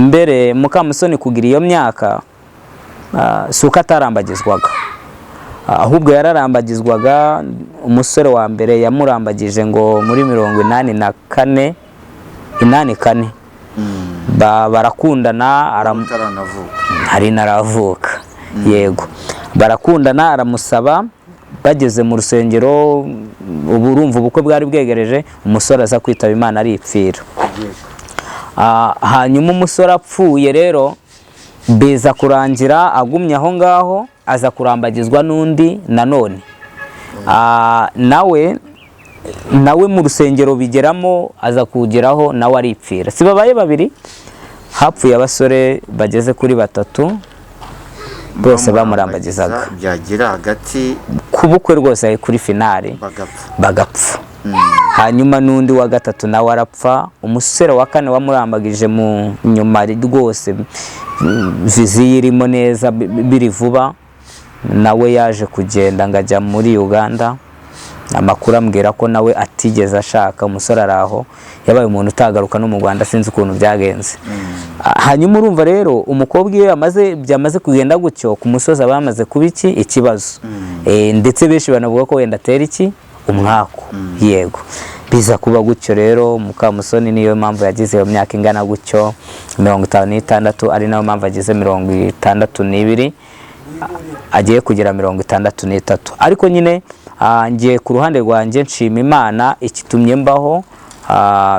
Mbere Mukamusoni kugira iyo myaka, si uko atarambagizwaga, ahubwo yararambagizwaga. Umusore wa mbere yamurambagije ngo muri 84, 84, barakundana Utaranavuka. Hari naravuka, yego. Barakundana, aramusaba, bageze mu rusengero, ubu urumva ubukwe bwari bwegereje, umusore aza kwitaba Imana, aripfira. Hanyuma umusore apfuye rero, biza kurangira agumye aho ngaho, aza kurambagizwa n'undi nanone. Nawe mu rusengero bigeramo, aza kugeraho nawe aripfira. Si babaye babiri, hapfuye abasore bageze kuri batatu bose bamurambagizaga. Byagera hagati ku bukwe rwose, kuri finale, bagapfa. Bagapfa. Hanyuma n'undi wa gatatu nawe arapfa. Umusore wa kane wamurambagije mu nyuma rwose, vision irimo neza, biri vuba, nawe yaje kugenda ngo ajya muri Uganda. Amakuru ambwira ko nawe atigeze ashaka. Umusore ari aho, yabaye umuntu utagaruka no mu Rwanda, sinzi ukuntu byagenze. Hanyuma urumva rero, umukobwa iyo byamaze kugenda gutyo, ku musozi aba yamaze kuba iki? Ikibazo. Ndetse benshi banavuga ko wenda atera iki? Umwaku. Yego, biza kuba gutyo rero. Mukamusoni niyo mpamvu yagize iyo myaka ingana gutyo, 56, ari nayo mpamvu agize 62, agiye kugera 63. Ariko nyine, ngiye ku ruhande rwanjye nshima Imana ikitumye mbaho.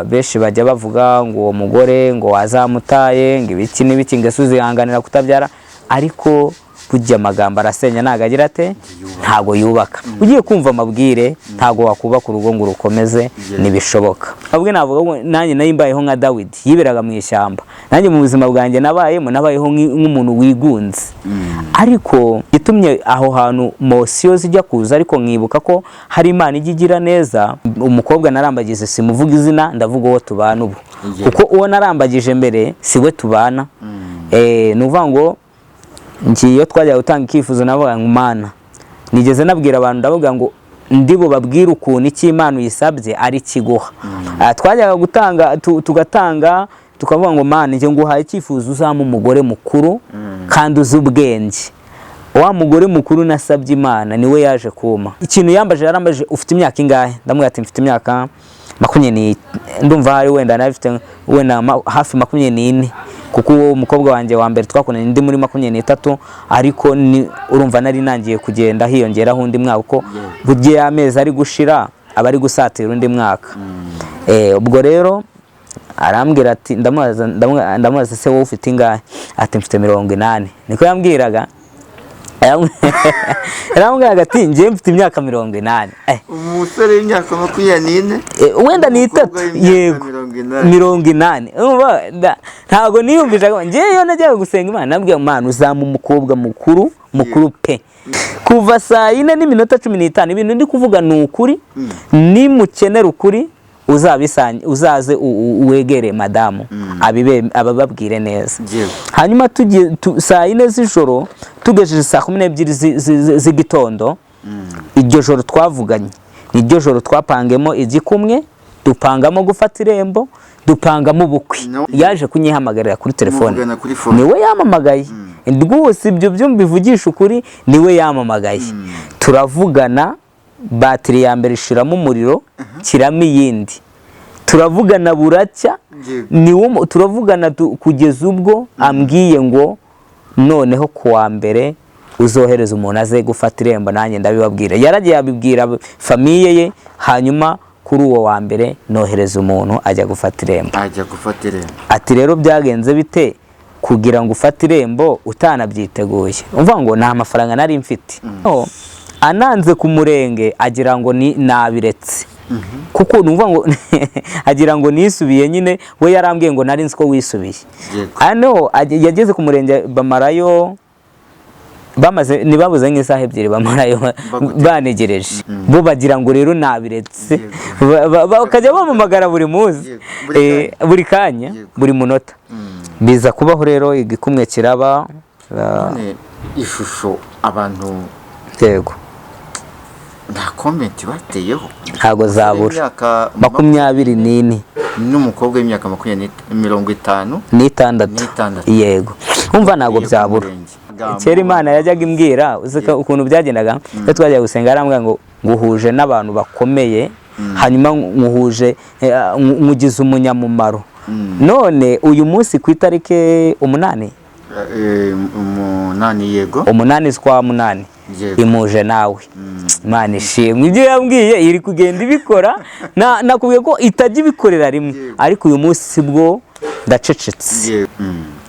Benshi bajya bavuga ngo uwo mugore ngo wazamutaye, ngo ibiki n'ibiki, ngo ese uzihanganira kutabyara? Ariko burya amagambo arasenya, ntabwo agira ate? Ntabwo yubaka. Ugiye kumva amabwire, ntabwo wakubaka urugo ngo urukomeze, ntibishoboka. Ahubwo navuga ngo nanjye nari mbayeho nka Dawidi yiberaga mu ishyamba. Nanjye mu buzima bwanjye nabayemo, nabayeho nk'umuntu wigunze. Ariko itumye aho hantu émotion zijya kuza, ariko nkibuka ko hari Imana ijya igira neza. Umukobwa narambagize, simuvuga izina, ndavuga uwo tubana ubu, kuko uwo narambagije mbere si we tubana. Ni ukuvuga ngo ngiye, iyo twajyaga gutanga icyifuzo, navuga ngo Mana, nigeze nabwira abantu, ndavuga ngo ndi bubabwire ukuntu icyo Imana uyisabye ari kiguha. Twajyaga gutanga, tugatanga, tukavuga ngo Mana, njye nguhaye icyifuzo, uzampa umugore mukuru kandi uzi ubwenge. Wa mugore mukuru nasabye Imana niwe yaje kuma. Ikintu yambaje, yarambaje: "Ufite imyaka ingahe?" Ndamubwira ati: "Mfite imyaka 20." Ndumva hari wenda nari mfite wenda hafi 24, kuko uwo mukobwa wanjye wa mbere twakundanye ndi muri 23. Ariko ni urumva nari nangiye kugenda hiyongeraho undi mwaka, kuko burya amezi ari gushira aba ari gusatira undi mwaka. Ubwo rero arambwira ati, ndamubaza: "Se wowe ufite ingahe?" Ati: "Mfite 80." Niko yambwiraga. Yarambwiraga ati: "Njye mfite imyaka 80." Umusore w'imyaka 24 Wenda ni itatu. Umukobwa w'imyaka Yego. 80. 80. Urumva, ntabwo niyumvishaga. Njyewe iyo najyaga gusenga Imana, nabwiye Imana: "Uzampa umukobwa mukuru, mukuru pe." Kuva saa 4:15, ibintu ndi kuvuga ni ukuri, nimukenera ukuri uzaze wegere madamu abababwire neza. Hanyuma tugiye saa 4 z'ijoro, tugejeje saa 12 z'igitondo, iryo joro twavuganye niryo joro twapangemo igikumwe, dupangamo gufata irembo, dupangamo ubukwe. No. Yaje kunyihamagarira kuri telefone. Muvugana kuri phone. Niwe yampamagaye rwose, ibyo byo mbivugisha ukuri, niwe yampamagaye, turavugana. Batiri ya mbere ishiramo umuriro, kiramo iyindi, turavugana buracya. Niwo turavugana kugeza ubwo ambwiye ngo noneho ku wa mbere uzohereza umuntu aze gufata irembo, nanjye ndabibabwira. Yaragiye abibwira famille ye, hanyuma kuri uwo wa mbere nohereza umuntu ajya gufata irembo. Ajya gufata irembo. Ati: "Rero byagenze bite kugira ngo ufate irembo utanabyiteguye?" Umva ngo nta mafaranga nari mfite. Oh, ananze ku murenge agira ngo ni nabiretse, kuko numva ngo agira ngo nisubiye nyine. We yarambwiye ngo: "Nari nzi ko wisubiye." Hano yageze ku murenge, bamarayo, bamaze ntibabuze nk'isaha 2 bamarayo banegereje. Bo bagira ngo rero nabiretse. Bakajya bampamagara buri munsi. Buri Buri kanya, buri munota. Biza kubaho rero, igikumwe kiraba. None ishusho abantu nta comment bateyeho? Ntago zabura. Imyaka 24. N'umukobwa w'imyaka 56 n'itandatu. N'itandatu. Yego, umva, ntabwo Iyo ku byabura. murenge. Kera Imana yajyaga imbwira, uzi ko ukuntu byagendaga, iyo twajyaga gusenga yarambwira ngo nguhuje n'abantu bakomeye, hanyuma nguhuje, nkugize umunyamumaro. None uyu munsi ku itariki 8, 8, yego. 8 z'ukwa munani, imuje nawe. Imana ishimwe, ibyo yambwiye iri kugenda ibikora. Nakubwiye ko itajya ibikorera rimwe, ariko uyu munsi bwo ndacecetse.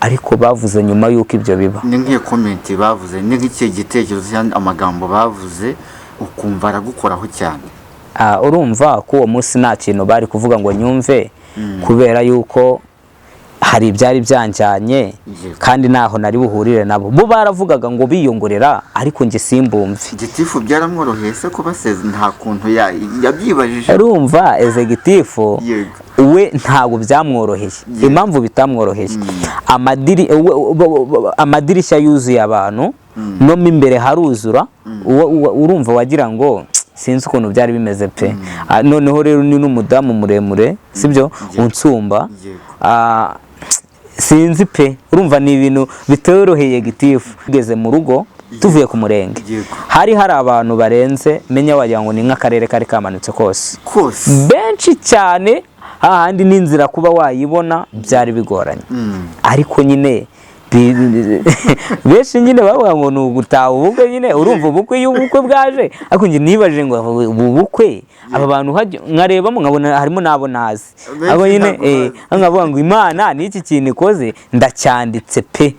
Ariko bavuze nyuma y'uko ibyo biba. Ni nk'iyo comment bavuze, ni nk'ikihe gitekerezo cyangwa amagambo bavuze ukumva aragukoraho cyane? Ah, urumva ko uwo munsi nta kintu bari kuvuga ngo nyumve, kubera yuko hari ibyari byanjyanye, kandi ntaho nari buhurire nabo. Bo baravugaga ngo biyongorera, ariko njye simbumve. Gitifu byaramworoheye se kubaseza? Nta kuntu yabyibajije? Urumva, exécutif we ntabwo byamworoheye. Impamvu bitamworoheye, amadirishya yuzuye abantu, no mo imbere haruzura. Urumva wagira ngo sinzi ukuntu byari bimeze pe. Ah, noneho rero ni n'umudamu muremure, sibyo, unsumba. Ah, sinzi pe, urumva ni ibintu bitoroheye gitifu. Tugeze mu rugo tuvuye ku murenge, hari hari abantu barenze, menya wagira ngo ni nk'akarere kari kamanutse kose. Kose. Benshi cyane, hahandi n'inzira kuba wayibona byari bigoranye. Ariko nyine benshi nyine bavuga ngo ni ugutaha ubukwe nyine. Urumva ubukwe, iyo ubukwe bwaje, ariko njye nibajije ngo ubu bukwe aba bantu nkarebamo nkabona harimo n'abo nazi. Benshi abo nyine ntabwo bazi. Nkavuga ngo Imana n'iki kintu ikoze ndacyanditse pe.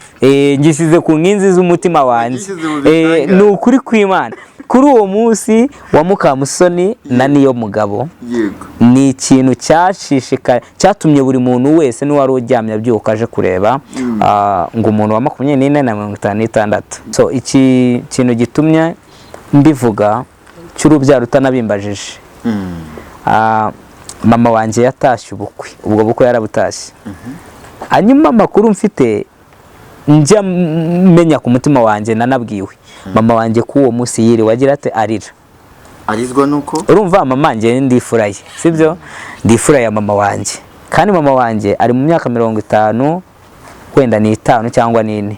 Ngishyize ku nkingi z'umutima wanjye. Wagishyize mu bitangaza. Ni ukuri kw'Imana, kuri uwo munsi wa Mukamusoni na niyo mugabo, ni ikintu cyashishikaye, cyatumye buri muntu wese n'uwari uryamye abyuka aje kureba, ngo umuntu wa 24 na 56. So iki kintu gitumye mbivuga cy'urubyaro utanabimbajije, mama wanjye yatashye ubukwe, ubwo bukwe yarabutashye. Hanyuma amakuru mfite, njya menya ku mutima wanjye, nanabwiwe mama wanjye ko uwo munsi yiriwe agira ate? Arira. Arizwa nuko? Urumva, mama njye ndifuraye, sibyo? Ndifuraye ya mama wanjye, kandi mama wanjye ari mu myaka 50 wenda n'itanu cyangwa n'ine.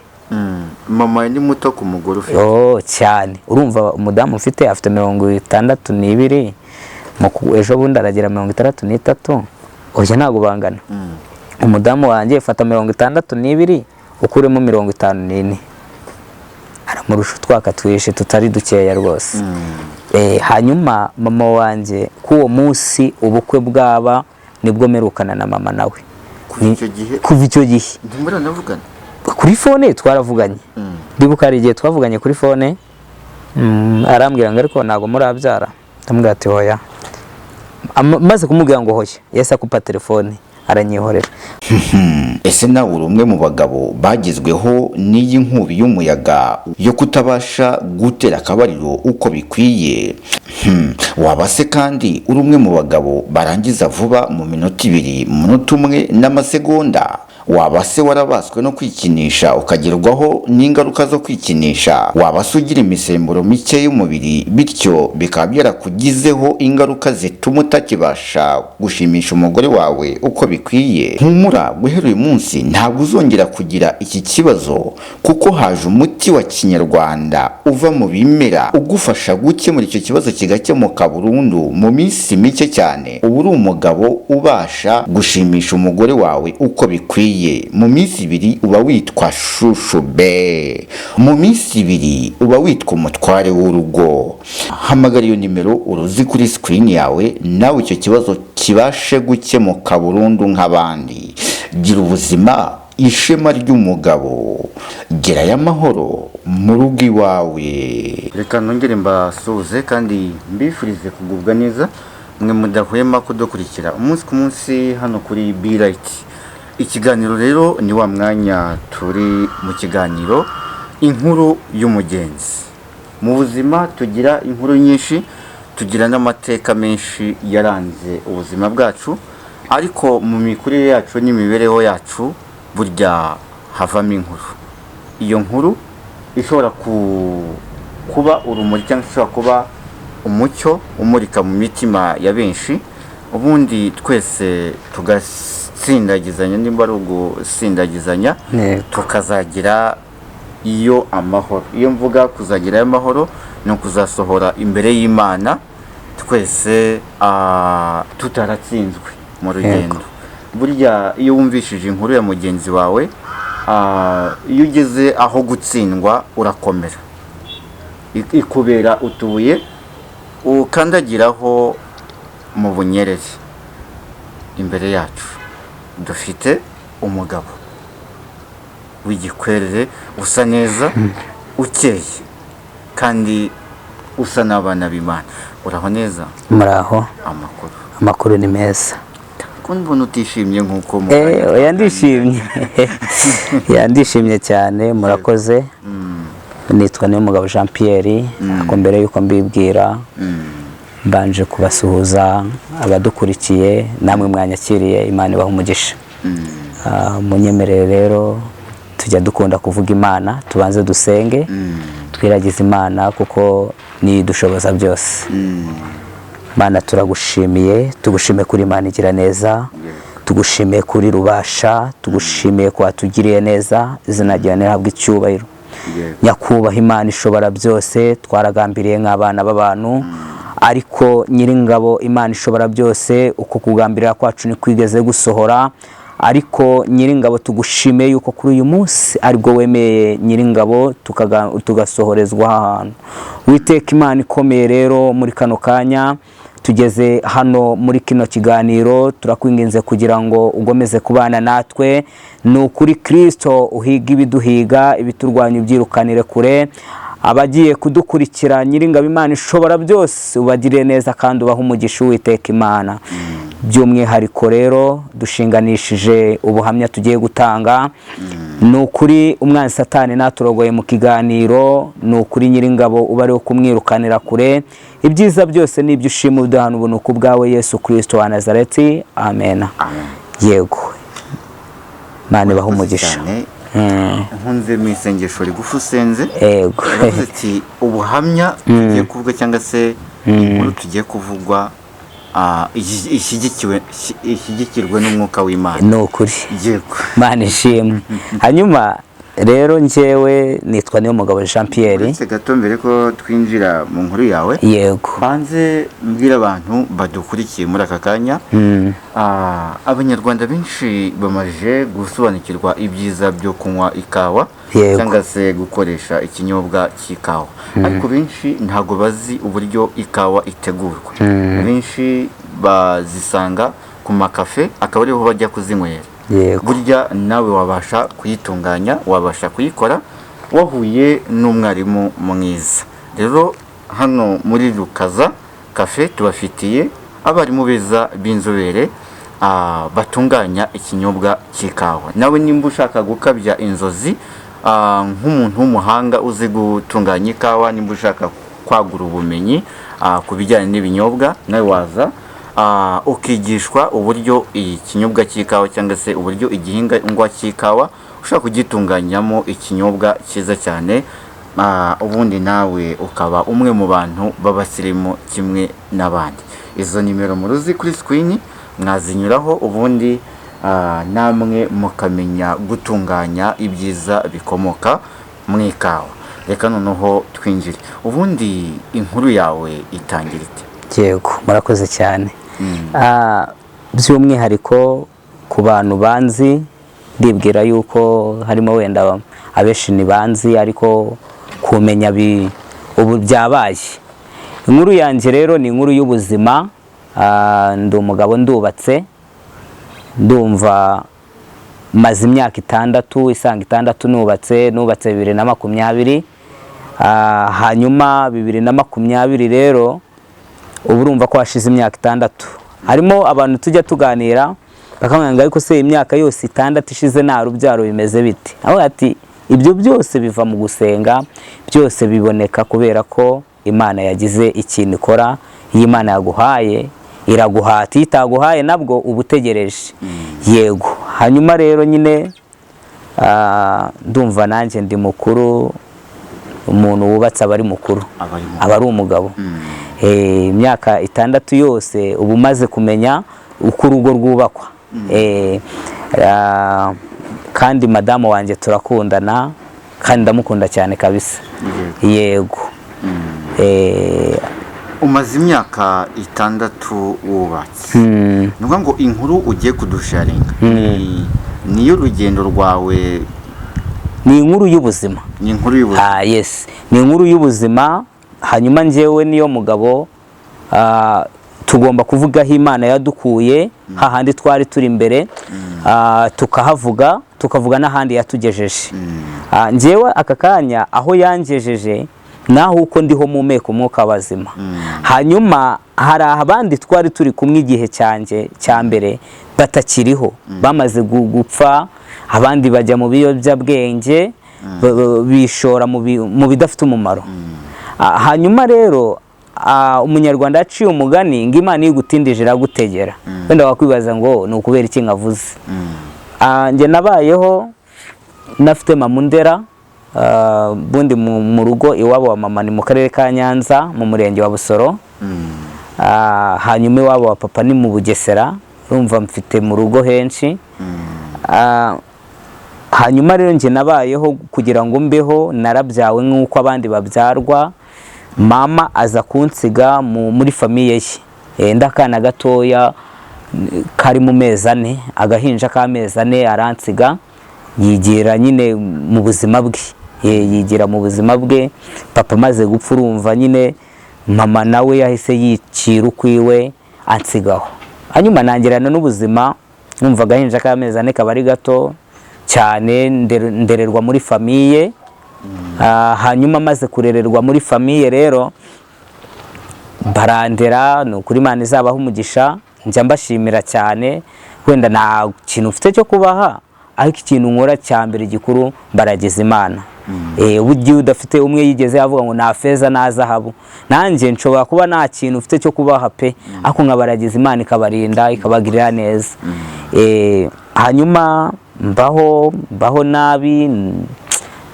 Mama ni muto ku mugore ufite. Oh, cyane. Urumva umudamu ufite afite 62, ejo bundi aragira 63. Oya, ntabwo bangana. Umudamu wanjye, fata 62 ukuremo 54, aramurusha utwaka twishe tutari dukeya rwose. Hanyuma mama wanjye k'uwo munsi ubukwe bwaba, nibwo mperukana na mama nawe. Kuva icyo gihe? Kuva icyo gihe. Ntimuranavugana? Kuri phone twaravuganye. Ndibuka hari igihe twavuganye kuri phone, arambwira ngo ariko ntabwo murabyara? Ndamubwira ati hoya. Maze kumubwira ngo hoya, yahise akupa telefone aranyihorera. Ese nawe uri umwe mu bagabo bagezweho n'iyi nkubi y'umuyaga yo kutabasha gutera akabariro uko bikwiye? Waba se kandi uri umwe mu bagabo barangiza vuba mu minota 2, mu munota umwe n'amasegonda? Waba se warabaswe no kwikinisha, ukagerwaho n'ingaruka zo kwikinisha? Waba se ugira imisemburo mike y'umubiri, bityo bikaba byarakugizeho ingaruka zituma utakibasha gushimisha umugore wawe uko bikwiye? Humura, guhera uyu munsi ntabwo uzongera kugira iki kibazo, kuko haje umuti wa kinyarwanda uva mu bimera ugufasha gukemura icyo kibazo, kigakemuka burundu mu minsi mike cyane. Uba uri umugabo ubasha gushimisha umugore wawe uko bikwiye. Mu minsi 2 uba witwa chouchou be, mu minsi 2 uba witwa umutware w'urugo. Hamagara iyo nimero uruzi kuri screen yawe, nawe icyo kibazo kibashe gukemuka burundu nk'abandi. Gira ubuzima, ishema ry'umugabo, gerayo amahoro mu rugo iwawe. Reka nongere mbasuhuze kandi mbifurize kugubwa neza, mwe mudahwema kudukurikira umunsi ku munsi hano kuri Be Light. Ikiganiro rero ni wa mwanya turi mu kiganiro Inkuru y'Umugenzi. Mu buzima tugira inkuru nyinshi, tugira n'amateka menshi yaranze ubuzima bwacu, ariko mu mikurire yacu n'imibereho yacu burya havamo inkuru. Iyo nkuru ishobora kuba urumuri cyangwa ishobora kuba umucyo umurika mu mitima ya benshi. Ubundi twese tugasindagizanya, nimba ari ugusindagizanya, tukazagira iyo amahoro. Iyo mvuga kuzagerayo amahoro ni ukuzasohora imbere y'Imana twese tutaratsinzwe mu rugendo. Burya iyo wumvishije inkuru ya mugenzi wawe, iyo ugeze aho gutsindwa urakomera, ikubera utubuye ukandagiraho mu bunyerere. Imbere yacu dufite umugabo w'igikwerere, usa neza, ukeye kandi usa n'abana b'Imana. Uraho neza? Muraho. Amakuru? Amakuru ni meza. Ko mbona utishimye nk'uko mu Oya, ndishimye, ndishimye cyane, murakoze. Nitwa Niyomugabo Jean Pierre, ariko mbere y'uko mbibwira mbanje kubasuhuza abadukurikiye namwe mwanyakiriye, Imana ibaha umugisha. Munyemerere rero, tujya dukunda kuvuga Imana, tubanze dusenge, twiragize Imana kuko niyo idushoboza byose. Mana, turagushimiye, tugushimiye kuri Imana igira neza, tugushimiye kuri rubasha, tugushimiye ko watugiriye neza, izina ryawe nirihabwe icyubahiro. Nyakubahwa Imana ishobora byose, twaragambiriye nk'abana b'abantu, ariko Nyiringabo Imana ishobora byose, uko kugambirira kwacu ntikwigeze gusohora. Ariko Nyiringabo, tugushimiye yuko kuri uyu munsi aribwo wemeye, Nyiringabo, tugasohorezwa aha hantu. Witeka Imana ikomeye, rero muri kano kanya tugeze hano muri kino kiganiro, turakwinginze kugira ngo ugomeze kubana natwe. Ni ukuri Kirisito, uhiga ibiduhiga, ibiturwanya ubyirukanire kure. Abagiye kudukurikira, Nyiringabo Imana ishobora byose, ubagirire neza kandi ubahe umugisha. Uwiteka Imana, by'umwihariko rero dushinganishije ubuhamya tugiye gutanga. Ni ukuri umwanzi Satani naturogoye mu kiganiro, ni ukuri Nyiringabo uba ariwo kumwirukanira kure. Ibyiza byose ni ibyo ushima, uduhana ubuntu ku bwawe Yesu Kirisito wa Nazareti, amen. Yego, Imana ibahe umugisha. Cyane. Nkunze mu isengesho rigufi usenze. Yego. Uravuze ati ubuhamya tugiye kuvuga cyangwa se inkuru tugiye kuvugwa ishyigikirwe n'umwuka w'Imana. Ni ukuri. Yego. Imana ishimwe. Hanyuma rero njyewe nitwa Niyomugabo Jean Pierre. Uretse gato, mbere ko twinjira mu nkuru yawe, banze mbwira abantu badukurikiye muri aka kanya. Abanyarwanda benshi bamaze gusobanukirwa ibyiza byo kunywa ikawa cyangwa se gukoresha ikinyobwa cy'ikawa, ariko benshi ntabwo bazi uburyo ikawa itegurwa. Benshi bazisanga ku makafe, akaba ariho bajya kuzinywera. Burya nawe wabasha kuyitunganya, wabasha kuyikora wahuye n'umwarimu mwiza. Rero hano muri Rukaza Kafe tubafitiye abarimu beza b'inzobere batunganya ikinyobwa cy'ikawa. Nawe nimba ushaka gukabya inzozi nk'umuntu w'umuhanga uzi gutunganya ikawa, nimba ushaka kwagura ubumenyi ku bijyanye n'ibinyobwa, nawe waza ukigishwa uburyo ikinyobwa cy'ikawa cyangwa se uburyo igihingwa cy'ikawa ushobora kugitunganyamo ikinyobwa cyiza cyane, ubundi nawe ukaba umwe mu bantu b'abasirimu kimwe n'abandi. Izo nimero muruzi kuri screen, mwazinyuraho, ubundi namwe mukamenya gutunganya ibyiza bikomoka mu ikawa. Reka noneho twinjire. Ubundi inkuru yawe itangira ite? Yego, murakoze cyane. By'umwihariko ku bantu banzi, ndibwira yuko harimo wenda abenshi ntibanzi, ariko kumenya ubu byabaye. Inkuru yanjye rero ni inkuru y'ubuzima. Ndi umugabo, ndubatse, ndumva maze imyaka 6 isanga 6 nubatse. Nubatse 2020. Hanyuma 2020 rero, ubu urumva ko hashize imyaka 6. Harimo abantu tujya tuganira bakamubwira ngo ariko se imyaka yose 6 ishize nta rubyaro, bimeze bite? Aho ati ibyo byose biva mu gusenga, byose biboneka kubera ko Imana yagize ikintu ikora. Iyo Imana yaguhaye iraguhata, iyo itaguhaye nabwo uba utegereje. Yego. Hanyuma rero nyine ndumva nanjye ndi mukuru, umuntu wubatse aba ari mukuru, Aba ari mukuru. aba ari umugabo. Imyaka 6 yose uba umaze kumenya uko urugo rwubakwa. Kandi madamu wanjye turakundana kandi ndamukunda cyane kabisa. Yego. Umaze imyaka 6 wubatse, ni ukuvuga ngo inkuru ugiye kudusharinga niyo urugendo rwawe? Ni inkuru y'ubuzima. Ni inkuru y'ubuzima. Ah, yes, ni inkuru y'ubuzima. Hanyuma njyewe niyo mugabo, tugomba kuvuga aho Imana yadukuye, hahandi twari turi imbere, tukahavuga, tukavuga n'ahandi yatugejeje. Njyewe aka kanya aho yangejeje naho uko ndiho mumeka umwuka w'abazima. Hanyuma hari abandi twari turi kumwe igihe cyanjye cya mbere batakiriho, bamaze gupfa, abandi bajya mu biyobyabwenge, bishora mu bidafite umumaro. Hanyuma rero, Umunyarwanda yaciye umugani ngo Imana iyo igutindije iragutegera. Wenda wakwibaza ngo ni ukubera iki nkavuze. Njye nabayeho nafite mama undera, bundi mu rugo iwabo wa mama ni mu karere ka Nyanza, mu murenge wa Busoro. Hanyuma iwabo wa papa ni mu Bugesera. Urumva mfite mu rugo henshi. Hanyuma rero njye nabayeho kugira ngo mbeho, narabyawe nk'uko abandi babyarwa. Mama aza kunsiga muri famille ye. Ndakana gatoya, kari mu mezi 4, agahinja k'amezi 4, aransiga yigira nyine mu buzima bwe. Yigira mu buzima bwe. Papa amaze gupfa, urumva nyine mama nawe yahise yicira ukwiwe, ansigaho. Hanyuma nangirana n'ubuzima, numva agahinja k'amezi 4 kaba ari gato cyane, ndererwa muri famille. Hanyuma maze kurererwa muri famille rero, barandera. Ni ukuri Imana izabaha umugisha, njya mbashimira cyane. Wenda nta kintu ufite cyo kubaha, ariko ikintu nkora cya mbere gikuru, mbaragiza Imana. Burya udafite, umwe yigeze avuga ngo nta feza nta zahabu, nanjye nshobora kuba nta kintu ufite cyo kubaha pe, ariko nkabaragiza Imana, ikabarinda, ikabagirira neza. Hanyuma mbaho nabi,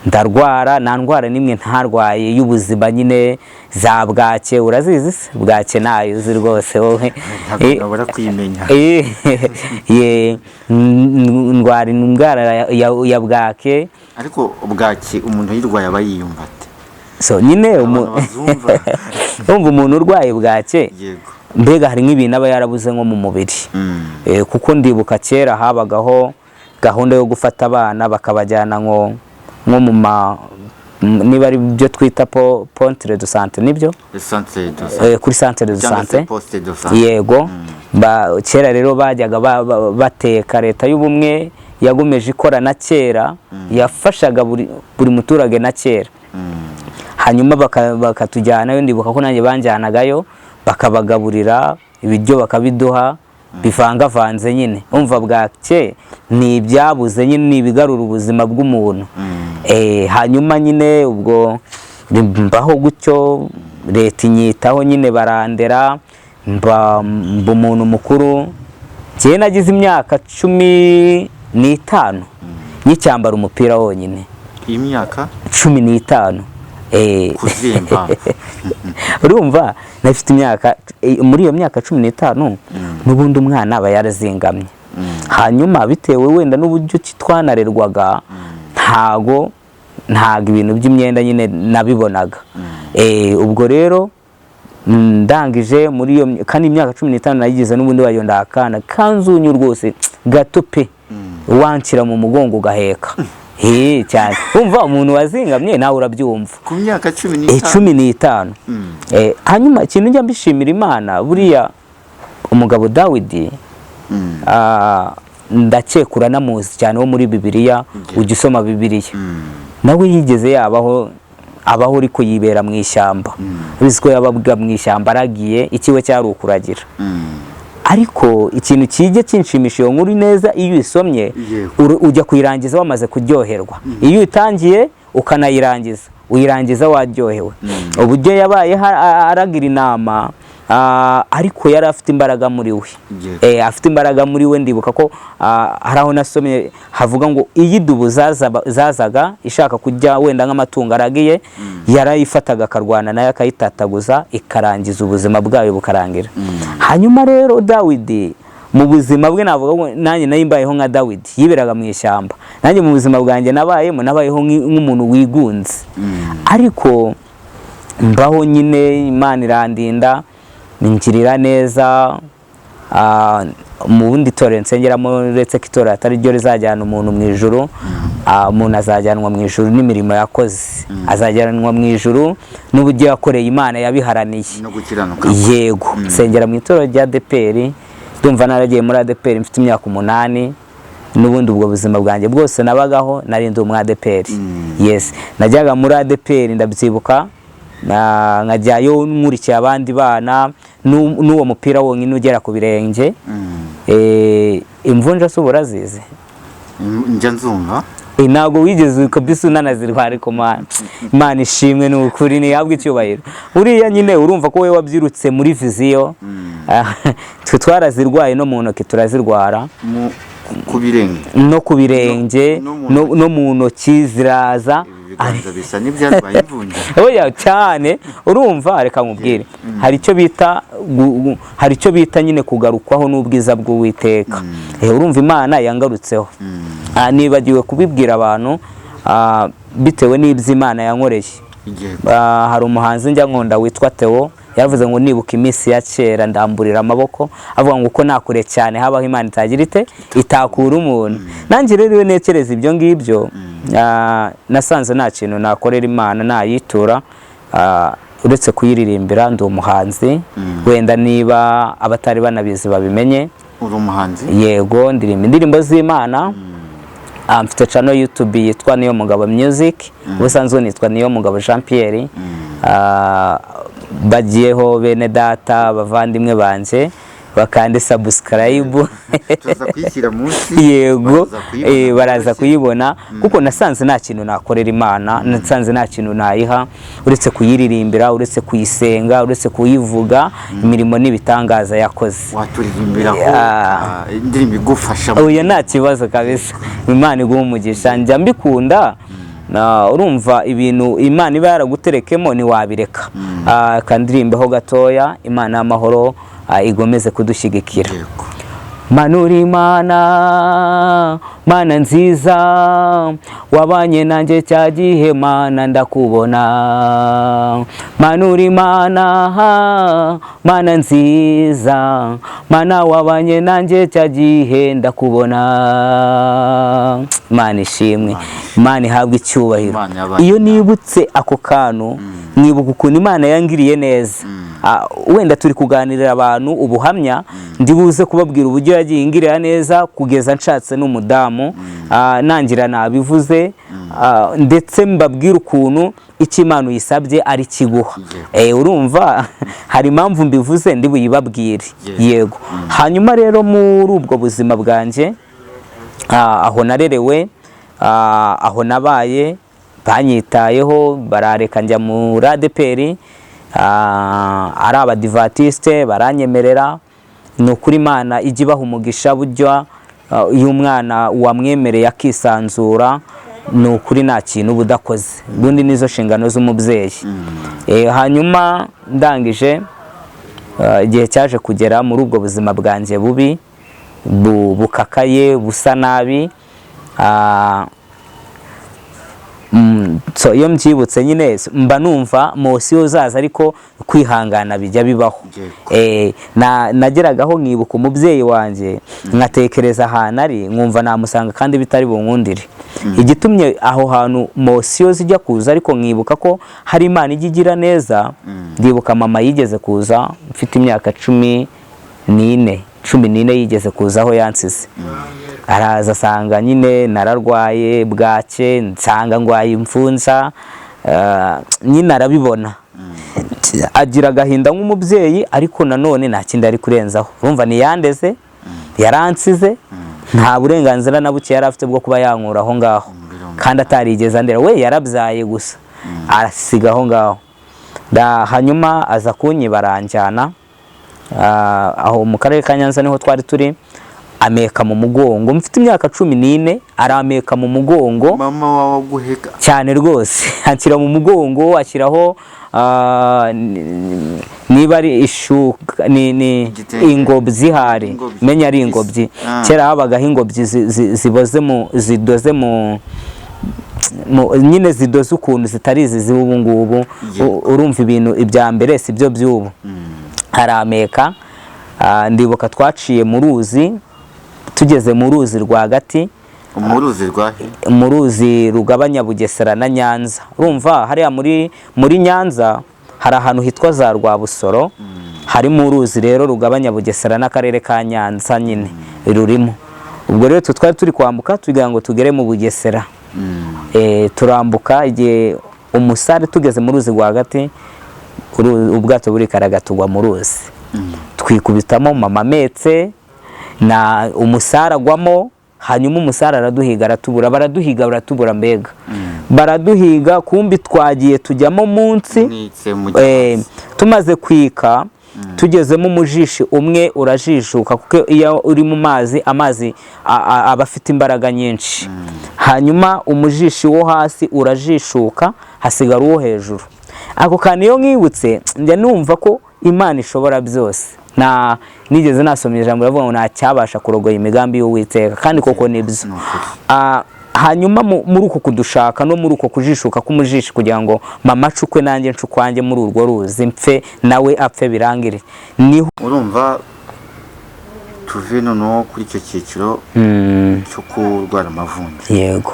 ndarwara, nta ndwara n'imwe ntarwaye y'ubuzima nyine, za bwake urazizi se? Bwake nayo uzi rwose wowe. Ntabwo nabura kuyimenya. Ndwara indwara ya bwake. Ariko bwaki umuntu uyirwaye aba yiyumva ate? So nyine Abantu bazumva. Urumva umuntu urwaye bwake, mbega hari nk'ibintu aba yarabuze nko mu mubiri. Kuko ndibuka kera habagaho gahunda yo gufata abana bakabajyana nko mu ma niba ari byo twita poste de santé, nibyo? Centre de santé. Kuri centre de Cyangwa se santé. poste de santé. Yego. Kera rero bajyaga bateka. Leta y'ubumwe yagomeje ikora na kera, yafashaga buri muturage na kera. Hanyuma bakatujyanayo. Ndibuka ko nanjye banjyanagayo, bakabagaburira ibiryo, bakabiduha bivangavanze nyine. Umva, bwake ni ibyabuze nyine, ni ibigarura ubuzima bw'umuntu. Hanyuma nyine ubwo mbaho gutyo, leta inyitaho nyine, barandera, mba umuntu mukuru. Njyewe nagize imyaka 15 nyicyambara umupira wonyine. Imyaka 15. Ku zihe mpamvu? Urumva nafite imyaka, muri iyo myaka 15 n'ubundi umwana aba yarazingamye. Hanyuma bitewe wenda n'uburyo ki twanarerwaga, ntago ibintu by'imyenda nyine nabibonaga. Ubwo rero ndangije muri iyo kandi imyaka 15 nayigize n'ubundi wayo ndakana kanzunyu rwose gato pe, wanshyira mu mugongo ugaheka. Cyane, umva umuntu wazingamye nawe urabyumva. Ku myaka cumi n'itanu? 15. Hanyuma ikintu njya mbishimira Imana, buriya umugabo Dawidi, ndakeka uranamuzi cyane, wo muri Bibiliya, ujya usoma Bibiliya, nawe yigeze yabaho, abaho ariko yibera mu ishyamba. Uzi ko yabaga mu ishyamba aragiye, ikiwe cyari ukuragira. Ariko ikintu kijya kinshimisha, iyo nkuru neza iyo uyisomye, ujya kuyirangiza wamaze kuryoherwa. Iyo uyitangiye ukanayirangiza, uyirangiza waryohewe. Uburyo yabaye aragira inama, Ariko yari afite imbaraga muri we. Afite imbaraga muri we. Ndibuka ko hari aho nasomye havuga ngo iyo idubu zazaga ishaka kujya wenda nk'amatungo aragiye, yarayifataga akarwana nayo akayitataguza, ikarangiza ubuzima bwayo bukarangira. Hanyuma rero Dawidi mu buzima bwe, navuga ngo nanjye nari mbayeho nka Dawidi yiberaga mu ishyamba. Nanjye mu buzima bwanjye nabayemo, nabayeho nk'umuntu wigunze, ariko mbaho nyine Imana irandinda, ingirira neza. Mu bundi torero nsengeramo, uretse ko itorero atari ryo rizajyana umuntu mu ijuru, umuntu azajyanwa mu ijuru n'imirimo yakoze, azajyanwa mu ijuru n'uburyo yakoreye Imana, yabiharaniye no gukiranuka. Yego, nsengera mu itorero rya ADEPR. Ndumva naragiye muri ADEPR mfite imyaka 8. N'ubundi ubwo buzima bwanjye bwose nabagaho nari ndi umu ADEPR. Yes, najyaga muri ADEPR, ndabyibuka, nkajyayo nkurikiye abandi bana n'uwo mupira wonyine ugera ku birenge. Imvunja se ubu urazizi? Njya nzumva. Ntabwo wigeze kabisa unanazirwara, ariko Mana, Imana ishimwe, ni ukuri ntihabwe icyubahiro. Uriya nyine urumva ko wowe wabyirutse muri vision. Twe twarazirwaye, no mu ntoki turazirwara. Ku birenge? No ku birenge. No mu No mu ntoki ziraza. Ibi biganza bisa n'ibyarwaye imvunja. Oya cyane. Urumva, reka nkubwire, hari icyo bita nyine kugarukwaho n'ubwiza bw'Uwiteka. Urumva Imana yangarutseho. Nibagiwe kubibwira abantu, bitewe n'ibyo Imana yankoreye. Hari umuhanzi njya nkunda witwa Theo, yaravuze ngo nibuka iminsi ya kera ndamburira amaboko, avuga ngo uko nakure cyane habaho Imana itagira ite itakura umuntu. Nanjye rero iyo ntekereza ibyo ngibyo, nasanze nta kintu nakorera Imana nayitura, uretse kuyiririmbira. Ndi umuhanzi, wenda niba abatari banabizi babimenye. Uri umuhanzi? Yego, ndirimba indirimbo z'Imana. Mfite channel YouTube yitwa Niyo Mugabo Music. Ubusanzwe nitwa Niyo Mugabo Jean Pierre. Bagiyeho bene data, abavandimwe banje, bakande subscribe. Tuza kuyishyira munsi. Yego. Baraza kuyibona. Baraza kuyibona, kuko nasanze nta kintu nakorera Imana, nasanze nta kintu nayiha uretse kuyiririmbira, uretse kuyisenga, uretse kuyivuga imirimo n'ibitangaza yakoze. Waturirimbira ko indirimbo igufasha? Oya, nta kibazo kabisa, Imana iguha umugisha. Njya mbikunda. Urumva ibintu Imana iba yaraguterekemo ntiwabireka. Kandirimbeho gatoya, Imana y'amahoro igomeze kudushyigikira. Yego. Manura Imana, Mana nziza, wabanye nanjye cya gihe, Mana ndakubona. Manura Imana, Mana nziza, Mana wabanye nanjye cya gihe ndakubona. Imana ishimwe, Imana ihabwe icyubahiro. Imana yabanye Iyo nibutse ako kantu, nkibuka ukuntu Imana yangiriye neza. Wenda turi kuganirira abantu ubuhamya, ndi buze kubabwira uburyo yagiye ingirira neza kugeza nshatse n'umudamu. Nangira nabivuze, ndetse mbabwira ukuntu icyo Imana uyisabye ari kiguha. Urumva hari impamvu mbivuze, ndi buyibabwire. Yego. Hanyuma rero muri ubwo buzima bwanjye, aho narerewe, aho nabaye, banyitayeho, barareka njya muri ADEPR, ari abadivatiste baranyemerera. Ni ukuri Imana ijya ibaha umugisha. Burya iyo umwana wamwemereye akisanzura, ni ukuri nta kintu uba udakoze. Ubundi nizo nshingano z'umubyeyi. Hanyuma ndangije, igihe cyaje kugera muri ubwo buzima bwanjye bubi, bukakaye, busa nabi, so iyo mbyibutse nyine mba numva mosiyo zaza, ariko kwihangana bijya bibaho. Nageragaho nkibuka umubyeyi wanjye, nkatekereza ahantu ari, nkumva namusanga kandi bitari bunkundire. Igitumye aho hantu mosiyo zijya kuza, ariko nkibuka ko hari Imana ijya igira neza. Ndibuka mama yigeze kuza mfite imyaka 14, 14 yigeze kuza aho yansize. Araza asanga nyine nararwaye bwake, nsanga ndwaye imfunza, nyine arabibona, agira agahinda nk'umubyeyi, ariko nanone nta kindi ari kurenzaho. Urumva ntiyandeze, yaransize, nta burenganzira na buke yari afite bwo kuba yankura aho ngaho, kandi atarigeze andera. We yarabyaye gusa arasiga aho ngaho. Hanyuma aza kunyiba, aranjyana. Aho mu karere ka Nyanza niho twari turi. Ameka mu mugongo, mfite imyaka 14, arameka mu mugongo. Mama wawe aguheka? Cyane rwose, anshyira mu mugongo, ashyiraho niba ari ishuka ni Igitenge. Ingobyi hari. Ingobyi. Menya ari ingobyi. Kera habagaho ingobyi ziboze mu zidoze mu nyine zidoze ukuntu zitari izi z'ubu ngubu. Urumva ibintu ibya mbere si byo by'ubu. Harameka, ndibuka twaciye mu ruzi, tugeze mu ruzi rwagati. Mu ruzi rwahe? Mu ruzi rugabanya Bugesera na Nyanza. Urumva hariya muri Nyanza hari ahantu hitwa za Rwabusoro, harimo uruzi rero rugabanya Bugesera n'akarere ka Nyanza nyine rurimo. Ubwo rero twe twari turi kwambuka tugira ngo tugere mu Bugesera. Turambuka igihe umusare tugeze mu ruzi rwagati, ubwato burikaraga tugwa mu ruzi, twikubitamo, mama ametse na umusare agwamo. Hanyuma umusare araduhiga aratubura, baraduhiga baratubura, mbega baraduhiga, kumbi twagiye tujyamo munsi. Mwitse mu Tumaze kwika tugezemo, umujishi umwe urajishuka, kuko iyo uri mu mazi, amazi aba afite imbaraga nyinshi. Hanyuma umujishi wo hasi urajishuka, hasigara uwo hejuru. Ako kantu iyo nkibutse njya numva ko Imana ishobora byose. Nta nigeze nasoma ijambo rivuga ngo nta cyabasha kurogoya imigambi y'Uwiteka, kandi koko nibyo. Ni ukuri. Hanyuma muri uko kudushaka no muri uko kujishuka k'umujishi kugira ngo mama acukwe nanjye ncukwanjye muri urwo ruzi, mpfe nawe apfe, birangire, niho Urumva tuve noneho kuri icyo cyiciro cyo kurwara amavunja. Yego.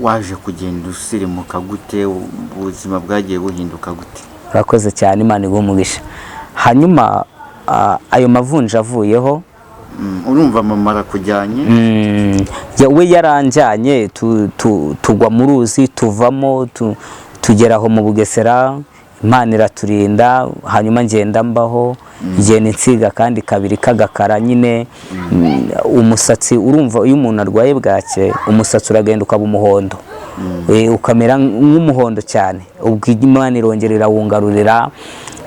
Waje kugenda usirimuka gute? Ubuzima bwagiye buhinduka gute? Urakoze cyane, Imana iguhe umugisha. Hanyuma ayo mavunja avuyeho, Urumva mama arakujyanye. We yaranjyanye, tugwa mu ruzi, tuvamo, tugera aho mu Bugesera, Imana iraturinda. Hanyuma ngenda mbaho, ngenda insiga kandi kabiri k'agakara nyine. Umusatsi, urumva iyo umuntu arwaye bwake, umusatsi uragenda ukaba umuhondo, ukamera nk'umuhondo cyane. Ubwo Imana irongera irawungarurira,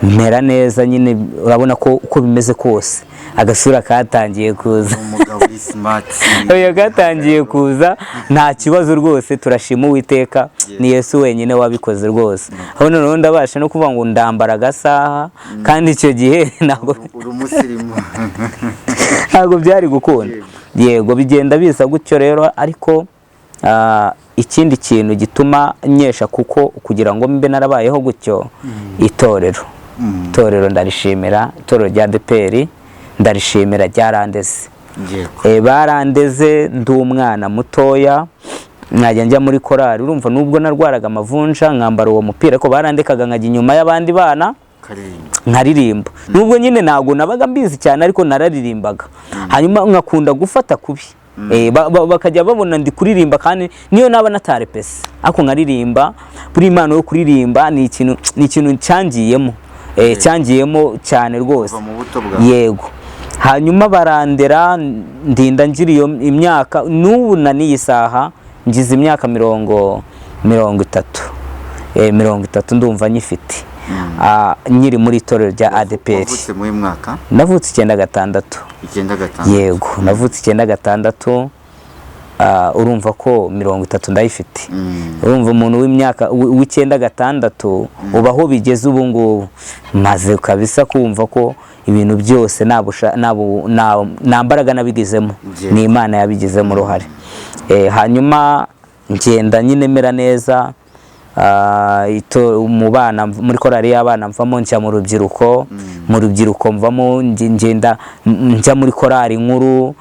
mera neza nyine. Urabona ko uko bimeze kose agasura katangiye kuza. Umugabo uri smart. Oya, katangiye kuza, nta kibazo rwose. Turashima Uwiteka, ni Yesu wenyine wabikoze rwose. Aho noneho ndabasha no kuvuga ngo ndambara agasaha, kandi icyo gihe ntabwo Uri umusirimu. ntabwo byari gukunda. Yego, bigenda biza gutyo rero. Ariko ikindi kintu gituma nkesha, kuko kugira ngo mbe narabayeho gutyo, itorero ndarishimira, itorero rya ADEPR ndarishimira, ryarandeze. Barandeze ndi umwana mutoya, nkajya njya muri korali. Urumva nubwo narwaraga amavunja nkambara uwo mupira, ariko barandekaga nkajya inyuma y'abandi bana Karirimba. nkaririmba, nubwo nyine ntabwo nabaga mbizi cyane, ariko nararirimbaga. Hanyuma nkakunda gufata kubi. Bakajya babona ndi kuririmba, kandi niyo naba natarepese ariko nkaririmba. Buri impano yo kuririmba ni ikintu cyangiyemo, cyangiyemo cyane rwose. Kuva mu buto bwawe. Yego. Hanyuma barandera, ndinda ngira iyo imyaka n'ubu na n'iyi saha ngize imyaka 30, 30 ndumva nyifite. Nkiri muri itorero rya ADEPR. Wavutse muri mwaka? Navutse 96. 96? Yego, navutse 96. Urumva ko 30 ndayifite. Urumva umuntu w'imyaka w'96 uba aho bigeze ubu ngubu, maze kabisa kumva ko ibintu byose nta mbaraga nabigizemo, ni Imana yabigizemo uruhare. Hanyuma ngenda nyine mera neza, mu bana, muri korali y'abana mvamo njya mu rubyiruko, mu rubyiruko mvamo ngenda njya muri korali nkuru.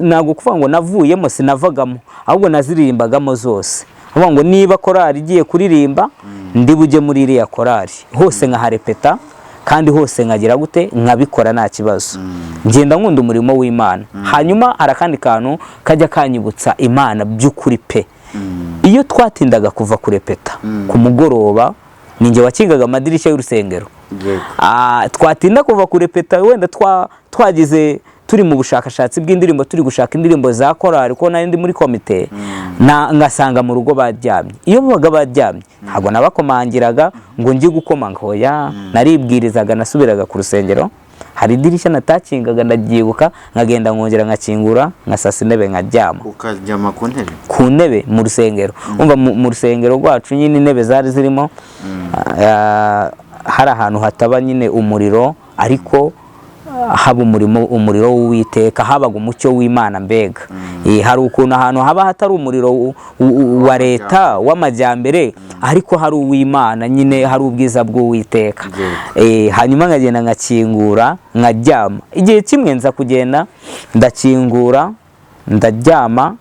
Ntabwo kuvuga ngo navuyemo, sinavagamo, ahubwo naziririmbagamo zose. Kuvuga ngo niba korali igiye kuririmba, ndi bujye muri iriya korali hose nkaharepeta, kandi hose nkagira gute, nkabikora nta kibazo. Ngenda nkunda umurimo w'Imana. Hanyuma hari akandi kantu kajya kanyibutsa Imana by'ukuri pe. Iyo twatindaga kuva kurepeta ku mugoroba, ninjye wakingaga amadirishya y'urusengero. Twatinda kuva kurepeta, wenda twagize turi mu bushakashatsi bw'indirimbo, turi gushaka indirimbo za korali, kuko nari ndi muri komite, na ngasanga mu rugo baryamye. Iyo babaga baryamye ntabwo nabakomangiraga ngo njye gukomanga, hoya, naribwirizaga, nasubiraga ku rusengero. Hari idirishya natakingaga, ndabyibuka, nkagenda nkongera nkakingura, nkasasa intebe, nkaryama. Ukaryama ku ntebe? Ku ntebe mu rusengero. Umva, mu rusengero rwacu nyine intebe zari zirimo, hari ahantu hataba nyine umuriro, ariko haba umurimo, umuriro w'Uwiteka, habaga umucyo w'Imana mbega. Hari ukuntu ahantu haba hatari umuriro wa leta w'amajyambere, ariko hari uw'Imana nyine, hari ubwiza bw'Uwiteka. Hanyuma nkagenda nkakingura nkaryama. Igihe kimwe nza kugenda ndakingura ndaryama.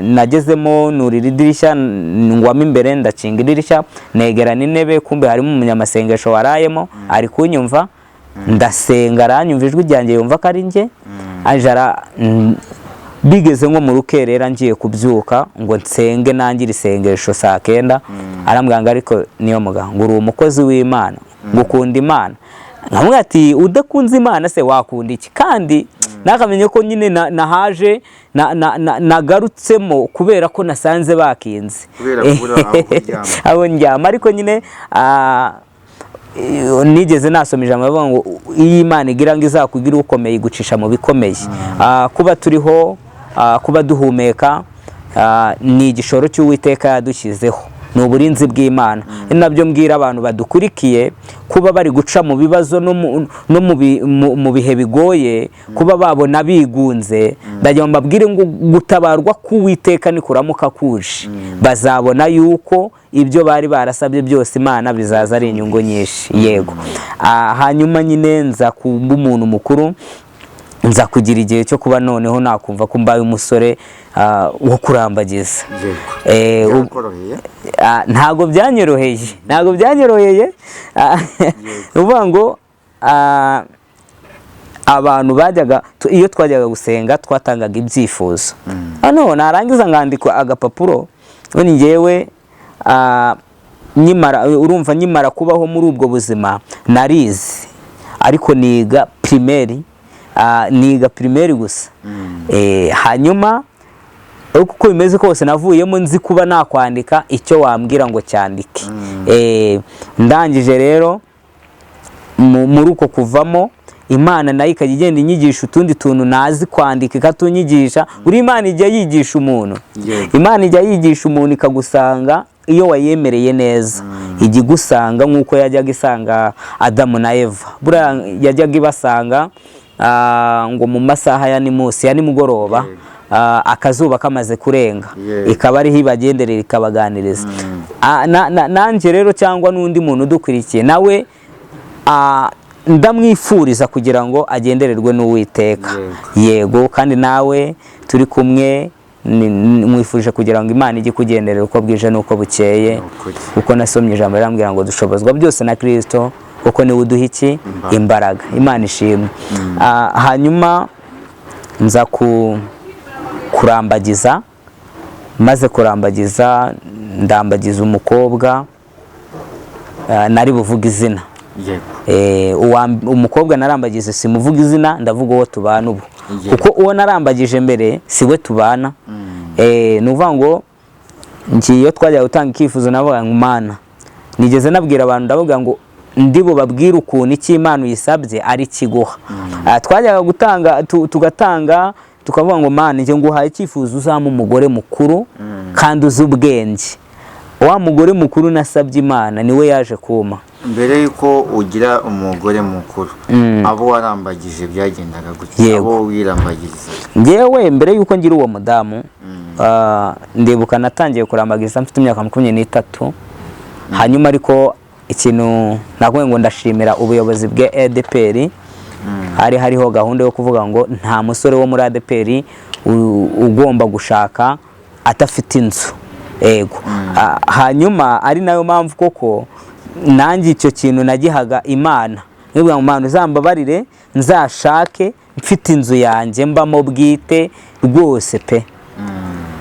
Nagezemo nurira idirishya, ngwamo imbere, ndakinga idirishya, negerana intebe. Kumbe harimo umunyamasengesho warayemo ari kunyumva. Ndasenga, aranyumva ijwi ryanjye, yumva ko ari njye. Aje bigeze nko mu rukerera, ngiye kubyuka ngo nsenge nangire isengesho saa 9, arambwira ngo: "Ariko niyo muganga, ngo uri umukozi w'Imana, ngo ukunda Imana." Nkamubwira ati: "Udakunze Imana se wakunda iki?" Kandi nakamenye ko nyine nahaje nagarutsemo kubera ko nasanze bakinze. Kubera kubura aho kuryama. Aho ndyama. Ariko nyine nigeze nasoma ijambo bavuga ngo iyo Imana igira ngo izakugire ukomeye, igucisha mu bikomeye. Kuba turiho, kuba duhumeka, ni igishoro cy'Uwiteka yadushyizeho, ni uburinzi bw'Imana. Ni nabyo mbwira abantu badukurikiye, kuba bari guca mu bibazo no mu bihe bigoye, kuba babona bigunze, ndagira ngo mbabwire ngo gutabarwa k'Uwiteka nikuramuka kuje, bazabona yuko ibyo bari barasabye byose Imana bizaza ari inyungu nyinshi. Yego. Hanyuma nyine nza kuba umuntu mukuru, nza kugira igihe cyo kuba noneho nakumva ko mbaye umusore wo kurambagiza. Byakoroheye? Ntabwo byanyoroheye, ntabwo byanyoroheye. Uvuga ngo abantu bajyaga iyo twajyaga gusenga twatangaga ibyifuzo. Hano narangiza ngandika agapapuro. Ubundi njyewe nkimara, urumva, nkimara kubaho muri ubwo buzima, narize ariko niga primaire, niga primaire gusa. Hanyuma ariko uko bimeze kose navuyemo nzi kuba nakwandika icyo wambwira ngo cyandike. Ndangije rero muri uko kuvamo, Imana nayo ikajya igenda inyigisha utundi tuntu nazi kwandika, ikatunyigisha. Buri Imana ijya yigisha umuntu. Imana ijya yigisha umuntu ikagusanga iyo wayemereye neza. Ijya igusanga nk'uko yajyaga isanga Adamu na Eva. Buriya yajyaga ibasanga ngo mu masaha ya nimusi ya nimugoroba, akazuba kamaze kurenga, ikaba ariho ibagenderera, ikabaganiriza. Nanjye rero cyangwa n'undi muntu udukurikiye nawe, ndamwifuriza kugira ngo agendererwe n'Uwiteka. Yego, kandi nawe turi kumwe mwifuje kugira ngo Imana ijye ikugenderera uko bwije n'uko bukeye. Ni ukuri. Kuko nasomye ijambo rirambwira ngo dushobozwa byose na Kristo, kuko niwe uduha iki? Imbaraga. Imbaraga. Imana ishimwe. Hanyuma nza ku kurambagiza. Maze kurambagiza, ndambagiza umukobwa, nari buvuga izina. Umukobwa narambagize simuvuga izina, ndavuga uwo tubana ubu, kuko uwo narambagije mbere si we tubana. Ni ukuvuga ngo ngiye, iyo twajyaga gutanga icyifuzo navuga ngo: "Mana," nigeze nabwira abantu, ndavuga ngo ndi bubabwire ukuntu icyo Imana uyisabye ari kiguha. Twajyaga gutanga tugatanga tukavuga ngo: "Mana, njye nguhaye icyifuzo, uzampa umugore mukuru kandi uzi ubwenge." Wa mugore mukuru nasabye Imana niwe yaje kuma. Mbere y'uko ugira umugore mukuru, abo warambagije byagendaga gutya? Yego. Abo wirambagirizaga? Njyewe mbere y'uko ngira uwo mudamu, ndibuka natangiye kurambagiza mfite imyaka 23. Hanyuma ariko ikintu nakubwiye ngo ndashimira ubuyobozi bwa ADEPR, hari hariho gahunda yo kuvuga ngo nta musore wo muri ADEPR ugomba gushaka adafite inzu. Ego. Hanyuma ari nayo mpamvu koko nanjye icyo kintu nagihaga Imana, nibwira ngo: "Mana, uzambabarire nzashake mfite inzu yanjye mbamo bwite rwose pe."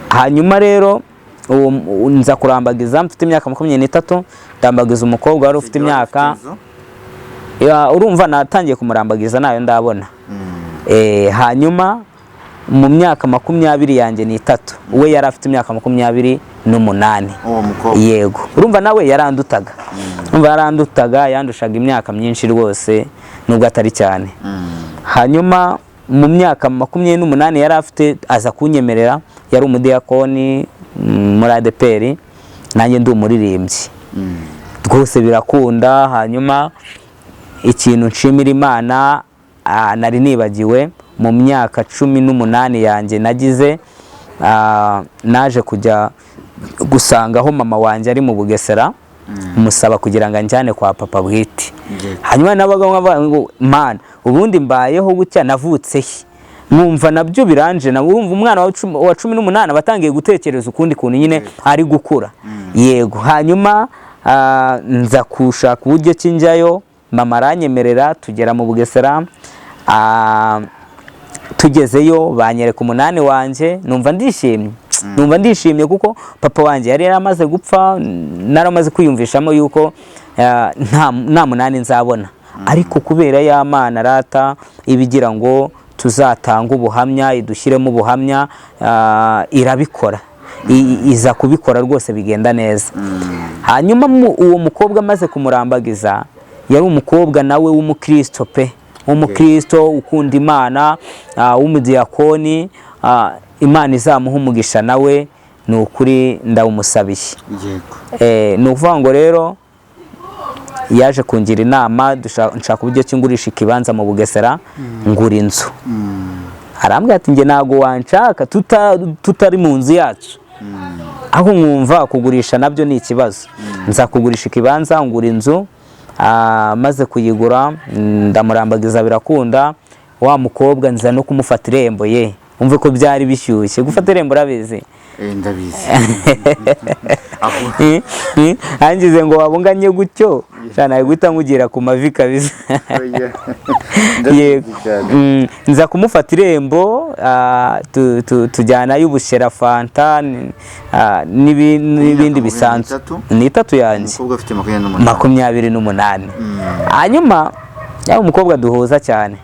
Hanyuma rero uwo nza kurambagiza mfite imyaka 23, ndambagiza umukobwa wari ufite imyaka Inzu? Ya, urumva natangiye kumurambagiza nayo ndabona. Hanyuma mu myaka 23 yanjye we yari afite imyaka 28. Uwo mukobwa? Yego. Urumva nawe yarandutaga, urumva yarandutaga, yandushaga imyaka myinshi rwose. nubwo atari cyane. Hanyuma mu myaka 28 yari afite aza kunyemerera, yari umudiyakoni muri ADEPR, nanjye ndi umuririmbyi rwose birakunda. Hanyuma ikintu nshimira Imana, nari nibagiwe, mu myaka 18 yanjye nagize, naje kujya gusanga aho mama wanjye ari mu Bugesera, musaba kugira ngo anjyane kwa papa bwite. Hanyuma nabaga nkavuga ngo Mana, ubundi mbayeho gutya navutse he? Nkumva nabyo biranje. Na urumva umwana wa 18 aba atangiye gutekereza ukundi kuntu nyine ari gukura. Yego. Hanyuma nza kushaka uburyo ki njyayo, mama aranyemerera, tugera mu Bugesera. Tugezeyo banyereka umunani wanjye, numva ndishimye, numva ndishimye kuko papa wanjye yari yaramaze gupfa, naramaze kwiyumvishamo yuko nta munani nzabona. Ariko kubera ya Mana rata ibigira ngo tuzatange ubuhamya, idushyiremo ubuhamya, irabikora. Iza kubikora rwose bigenda neza. Hanyuma uwo mukobwa amaze kumurambagiza, yari umukobwa nawe w'umukristo pe, w'umukristo ukunda Imana, w'umudiyakoni. Imana izamuha umugisha nawe, ni ukuri ndawumusabiye. Ni ukuvuga ngo rero yaje kungira inama, nshaka uburyo ki ngurisha ikibanza mu Bugesera, ngura inzu. Arambwira ati njye ntabwo wanshaka tutari mu nzu yacu, aho nkumva kugurisha nabyo ni ikibazo. Nza kugurisha ikibanza, ngura inzu. Maze kuyigura, ndamurambagiza birakunda. Wa mukobwa nza no kumufata irembo ye, umve ko byari bishyushye gufata irembo, urabizi. Ndabizi. Angize ngo wabunganye gutyo shana guhita nkugira ku mavi kabisa. Oya. Ndabizi Yego. cyane. Nza kumufata irembo, tujyanayo ubushera, fanta n'ibindi bisanzwe. 23? Ni itatu yanjye. Umukobwa afite 28. 28. Hanyuma yari umukobwa duhuza cyane,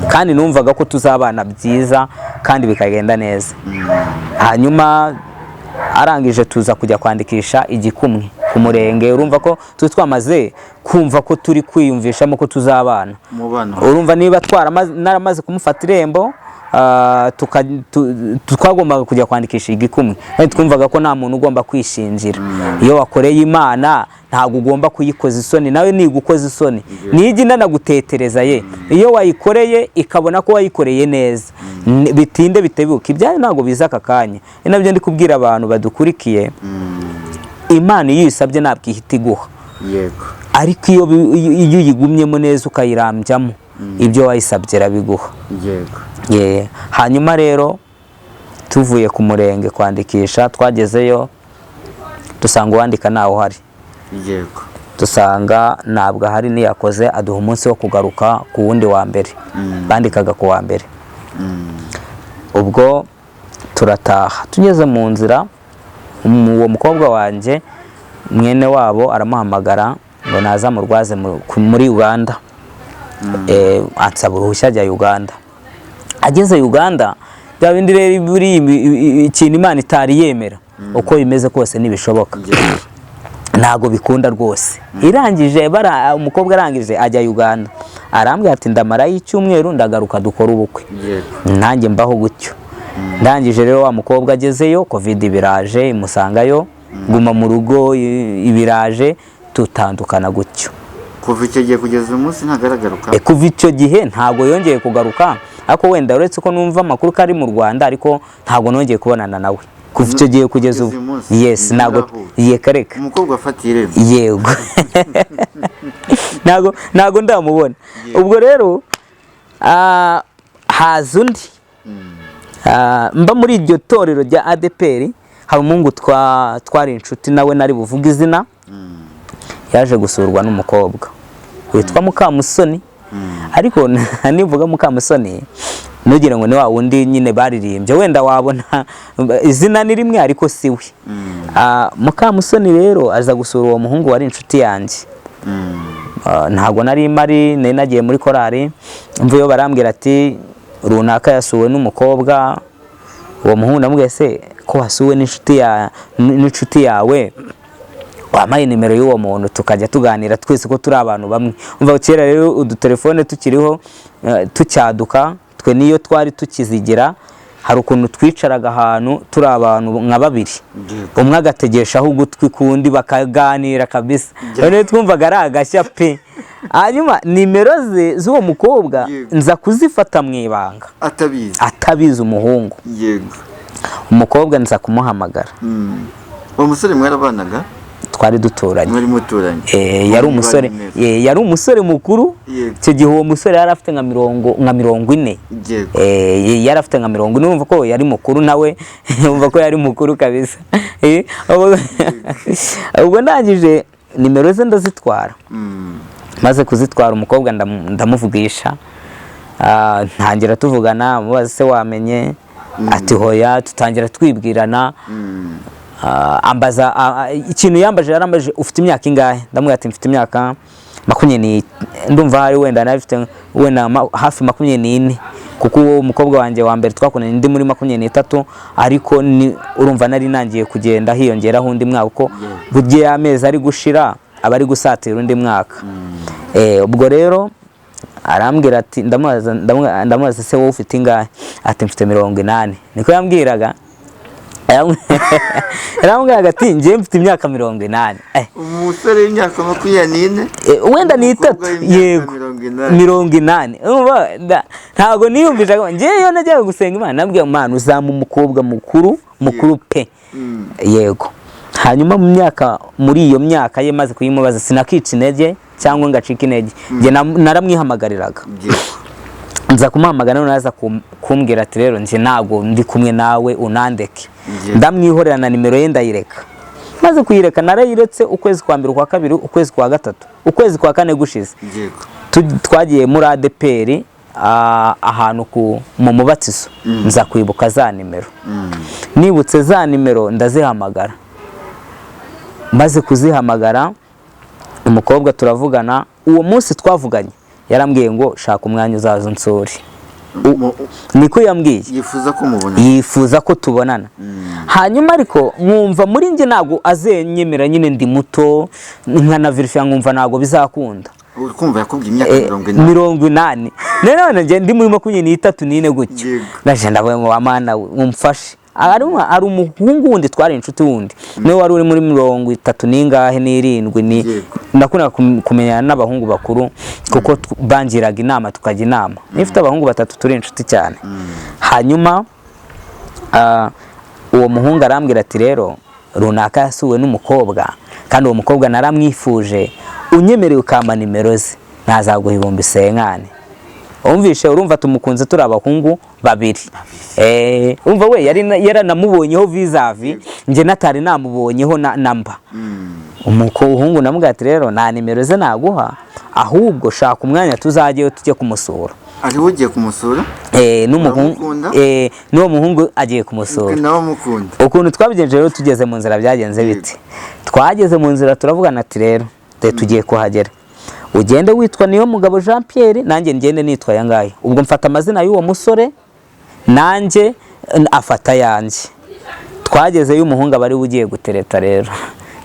kandi numvaga ko tuzabana byiza kandi bikagenda neza. Hanyuma arangije tuza kujya kwandikisha igikumwe ku murenge. Urumva ko turi twamaze kumva ko turi kwiyumvishamo ko tuzabana. Umubano. Urumva niba twaramaze, naramaze kumufata irembo, twagombaga kujya kwandikisha igikumwe, kandi twumvaga ko nta muntu ugomba kwishingira. Iyo wakoreye Imana ntabwo ugomba kuyikoza isoni, nawe nigukoza isoni, nijya inanagutetereza ye. Iyo wayikoreye ikabona ko wayikoreye neza, bitinde bitebuke ibyayo ntabwo biza aka kanya. Ni nabyo ndi kubwira abantu badukurikiye, Imana iyo uyisabye ntabwo ihita iguha. Ariko iyo uyigumyemo neza ukayirambyamo, ibyo wayisabye irabiguha. Yeah. Hanyuma rero tuvuye ku murenge kwandikisha, twagezeyo dusanga uwandika ntawe uhari. Dusanga ntabwo ahari, niyakoze aduha umunsi wo kugaruka ku wundi wa mbere, bandikaga ku wa mbere. Ubwo turataha, tugeze mu nzira, uwo mukobwa wanjye mwene wabo aramuhamagara ngo naza murwaze muri Uganda. Ansaba uruhushya ajya Uganda. Ageze Uganda, bya bindi rero buri ikintu Imana itari yemera, uko bimeze kose ntibishoboka, ntabwo bikunda rwose. Irangije bara umukobwa arangije ajya Uganda, arambwira ati ndamarayo icyumweru ndagaruka dukora ubukwe. Nanjye mbaho gutyo. Ndangije rero wa mukobwa agezeyo, Covid biraje imusangayo, guma mu rugo ibiraje, tutandukana gutyo. Kuva icyo gihe kugeza uyu munsi ntagaragaruka? Kuva icyo gihe ntabwo yongeye kugaruka, ariko wenda uretse ko numva amakuru ko ari mu Rwanda, ariko ntabwo nongeye kubonana nawe kuva icyo gihe kugeza ubu. Kugeza uyu munsi? Yes, ntabwo. Ntimurahura? Yeka reka. Umukobwa afatiye irembo? Yego, ntabwo ndamubona. Ubwo rero haza undi. Mba muri iryo torero rya ADEPR, hari umuhungu twari inshuti nawe, nari buvuge izina, yaje gusurwa n'umukobwa witwa Mukamusoni. Ariko nivuga Mukamusoni ntugire ngo ni wa wundi nyine baririmbye, wenda wabona izina ni rimwe ariko si we. Mukamusoni rero aza gusura uwo muhungu wari inshuti yanjye. Ntabwo nari mari, nari nagiye muri korari, mvuyeyo barambwira ati runaka yasuwe n'umukobwa. Uwo muhungu ndamubwiye se ko wasuwe n'inshuti yawe? Wampaye nimero y'uwo muntu tukajya tuganira twese ko turi abantu bamwe. Umva, kera rero udutelefone tukiriho, tucyaduka, twe niyo twari tukizigira, hari ukuntu twicaraga ahantu turi abantu nka babiri, umwe agategeshaho ugutwi kundi bakaganira kabisa. Noneho twumvaga ari agashya pe. Hanyuma nimero ze z'uwo mukobwa nza kuzifata mu ibanga. Atabizi. Atabizi umuhungu. Umukobwa nza kumuhamagara. Uwo musore mwarabanaga? Twari duturanye. Mwari muturanye? Yari umusore Mwari neza. Yari umusore mukuru. Icyo gihe uwo musore yari afite nka 40. Yari afite nka 40, urumva ko yari mukuru nawe, urumva ko yari mukuru kabisa. Ubwo ndangije nimero ze ndazitwara. Maze kuzitwara, umukobwa ndamuvugisha. Ntangira tuvugana, mubaza se wamenye, ati hoya, tutangira twibwirana. Ambaza ikintu yambaje, yarambaje ufite imyaka ingahe? Ndamubwira ati mfite imyaka 20, ndumva hari wenda nari mfite wenda hafi 24, kuko uwo mukobwa wanjye wa mbere twakundanye ndi muri 23, ariko ni urumva nari nangiye kugenda hiyongeraho undi mwaka, kuko burya amezi ari gushira aba ari gusatira undi mwaka. Ubwo rero arambwira ati, ndamubaza se wowe ufite ingahe? Ati mfite 80, niko yambwiraga. Yarambwiraga ati njye mfite imyaka 80. Umusore w'imyaka 24? Wenda ni itatu. Umukobwa w'imyaka Yego. 80. 80. Urumva, ntabwo niyumvishaga. Njyewe iyo najyaga gusenga Imana, nabwiye Imana uzampa umukobwa mukuru mukuru pe. Yego. Hanyuma mu myaka, muri iyo myaka ye, maze kuyimubaza, sinakica intege cyangwa ngo acike intege. Njye naramwihamagariraga. Nza kumuhamagara, none aza kumbwira ati rero njye ntabwo ndi kumwe nawe, unandeke. Ndamwihorera na nimero ye ndayireka. Maze kuyireka, narayiretse ukwezi kwa mbere, ukwa kabiri, ukwezi kwa gatatu, ukwezi kwa kane gushize, twagiye muri ADEPR, ahantu mu mubatizo, nza kwibuka za nimero. Nibutse za nimero ndazihamagara. Maze kuzihamagara, umukobwa turavugana. Uwo munsi twavuganye yarambwiye ngo shaka umwanya uzaza unsure. Niko yambwiye. Yifuza ko mubona? Yifuza ko tubonana. Hanyuma ariko nkumva muri njye ntabwo azenyemera nyine, ndi muto, nkanaverifiya nkumva ntabwo bizakunda. Uri kumva yakubwiye imyaka 80. 80, none njye ndi muri 23, 24 gutyo. Ndaje ndavuga ngo wamana umfashe. Hari umuhungu wundi twari inshuti wundi niwe wari uri muri 30 n'ingahe n'irindwi ni. Nakundaga kumenyana n'abahungu bakuru kuko bangiraga inama, tukajya inama. Nifite abahungu batatu turi inshuti cyane. Hanyuma uwo muhungu arambwira ati rero runaka yasuwe n'umukobwa, kandi uwo mukobwa naramwifuje, unyemereye ukampa nimero ze ntazaguha 50,000. Umvishe, urumva tumukunze turi abahungu babiri. Urumva we yari yaranamubonyeho vis-a-vis, njye natari namubonyeho na namba. Umuhungu namubwira ati rero nta nimero ze naguha, ahubwo shaka umwanya tuzajyeyo tujye kumusura. Ari we ugiye kumusura? N'umuhungu. Uramukunda? N'uwo muhungu agiye kumusura. Nawe amukunda. Ukuntu twabigenje rero, tugeze mu nzira byagenze bite? Twageze mu nzira turavugana ati rero dore tugiye kuhagera, ugende witwa niyo mugabo Jean Pierre, nanjye ngende nitwa aya ngaya. Ubwo mfata amazina y'uwo musore, nanjye afata ayanjye. Twagezeyo, umuhungu aba ari we ugiye gutereta. Rero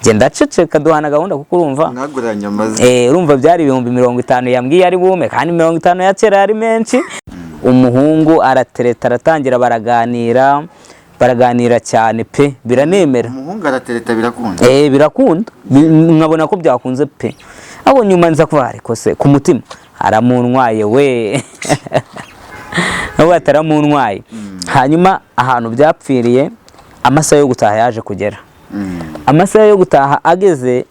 njye ndaceceka, duhana gahunda, kuko urumva Mwaguranye amazina. Urumva byari 50,000 yambwiye ari bume, kandi 50 ya kera yari menshi. Umuhungu aratereta, aratangira baraganira, baraganira cyane pe, biranemera. Umuhungu aratereta birakunda? Birakunda. Nkabona ko byakunze pe. Abo nyuma nza kuba ariko se ku mutima aramuntwaye we, nubwo ataramuntwaye. Hanyuma ahantu byapfiriye, amasaha yo gutaha yaje kugera. Amasaha yo gutaha ageze,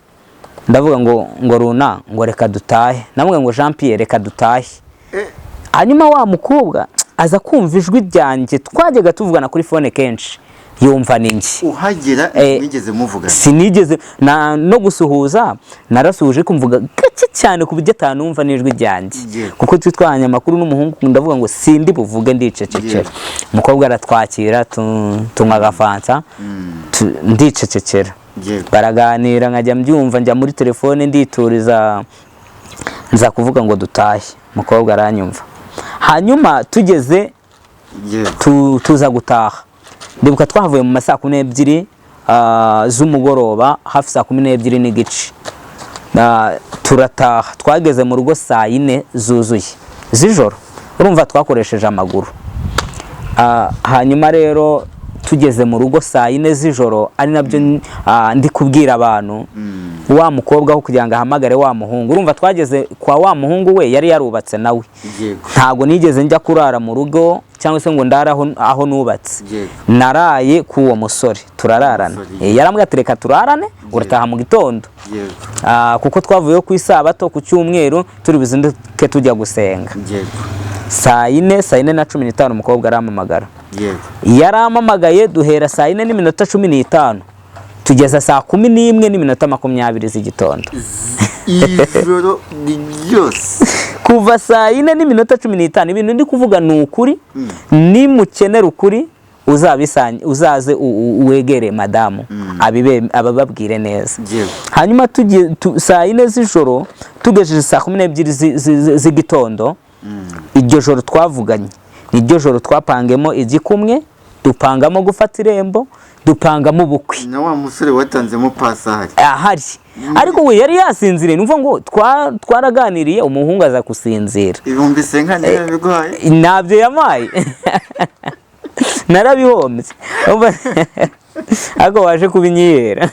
ndavuga ngo runa ngo reka dutahe, namubwira ngo Jean Pierre reka dutahe. Hanyuma wa mukobwa aza kumva ijwi ryanjye, twajyaga tuvugana kuri phone kenshi, yumva ni njye. Uhagera mwigeze muvugana? Sinigeze no gusuhuza, narasuhuje kumvuga gake cyane ku buryo atanumva n'ijwi ryanjye. Kuko twitwanye amakuru n'umuhungu, ndavuga ngo sindi buvuge, ndicecekera. Umukobwa aratwakira, tunywa agafanta, ndicecekera. Baraganira nkajya mbyumva, njya muri telefone ndituriza, nza kuvuga ngo dutahe, umukobwa aranyumva. Hanyuma tugeze tuza gutaha, ndibuka twahavuye mu ma saa 12. z'umugoroba, hafi saa 12:30. Turataha, twageze mu rugo saa 4 zuzuye z'ijoro. Urumva twakoresheje amaguru. Hanyuma rero tugeze mu rugo saa 4 z'ijoro, ari nabyo ndi kubwira abantu, wa mukobwa aho kugira ngo ahamagare wa muhungu, urumva twageze kwa wa muhungu, we yari yarubatse nawe. Ntabwo nigeze njya kurara mu rugo cyangwa se ngo ndare aho nubatse. Naraye k'uwo musore, turararana. Umusore. Yarambwiye ati: "Reka turarane, urataha mu gitondo." Kuko twavuyeho ku isabato, ku cyumweru turi buzinduke tujya gusenga. Saa 4, saa 4:15, umukobwa arampamagara. Yarampamagaye, duhera saa 4:15 tugeza saa 11:20 z'igitondo. Ijoro ryose? Kuva saa 4:15. Ibintu ndi kuvuga ni ukuri, nimukenera ukuri uzaze wegere madamu abababwire neza. Hanyuma tugiye saa 4 z'ijoro tugejeje saa 12 z'igitondo. Iryo joro twavuganye niryo joro twapangemo igikumwe, dupangamo gufata irembo, dupangamo ubukwe. Na wa musore watanzemo pasi ahari? Ahari, ariko we yari yasinziriye. Ni ukuvuga ngo twaraganiriye, umuhungu aza gusinzira. 50,000 biguhaye? Ntabyo yamaye, narabihombye. Ariko waje kubinyihera,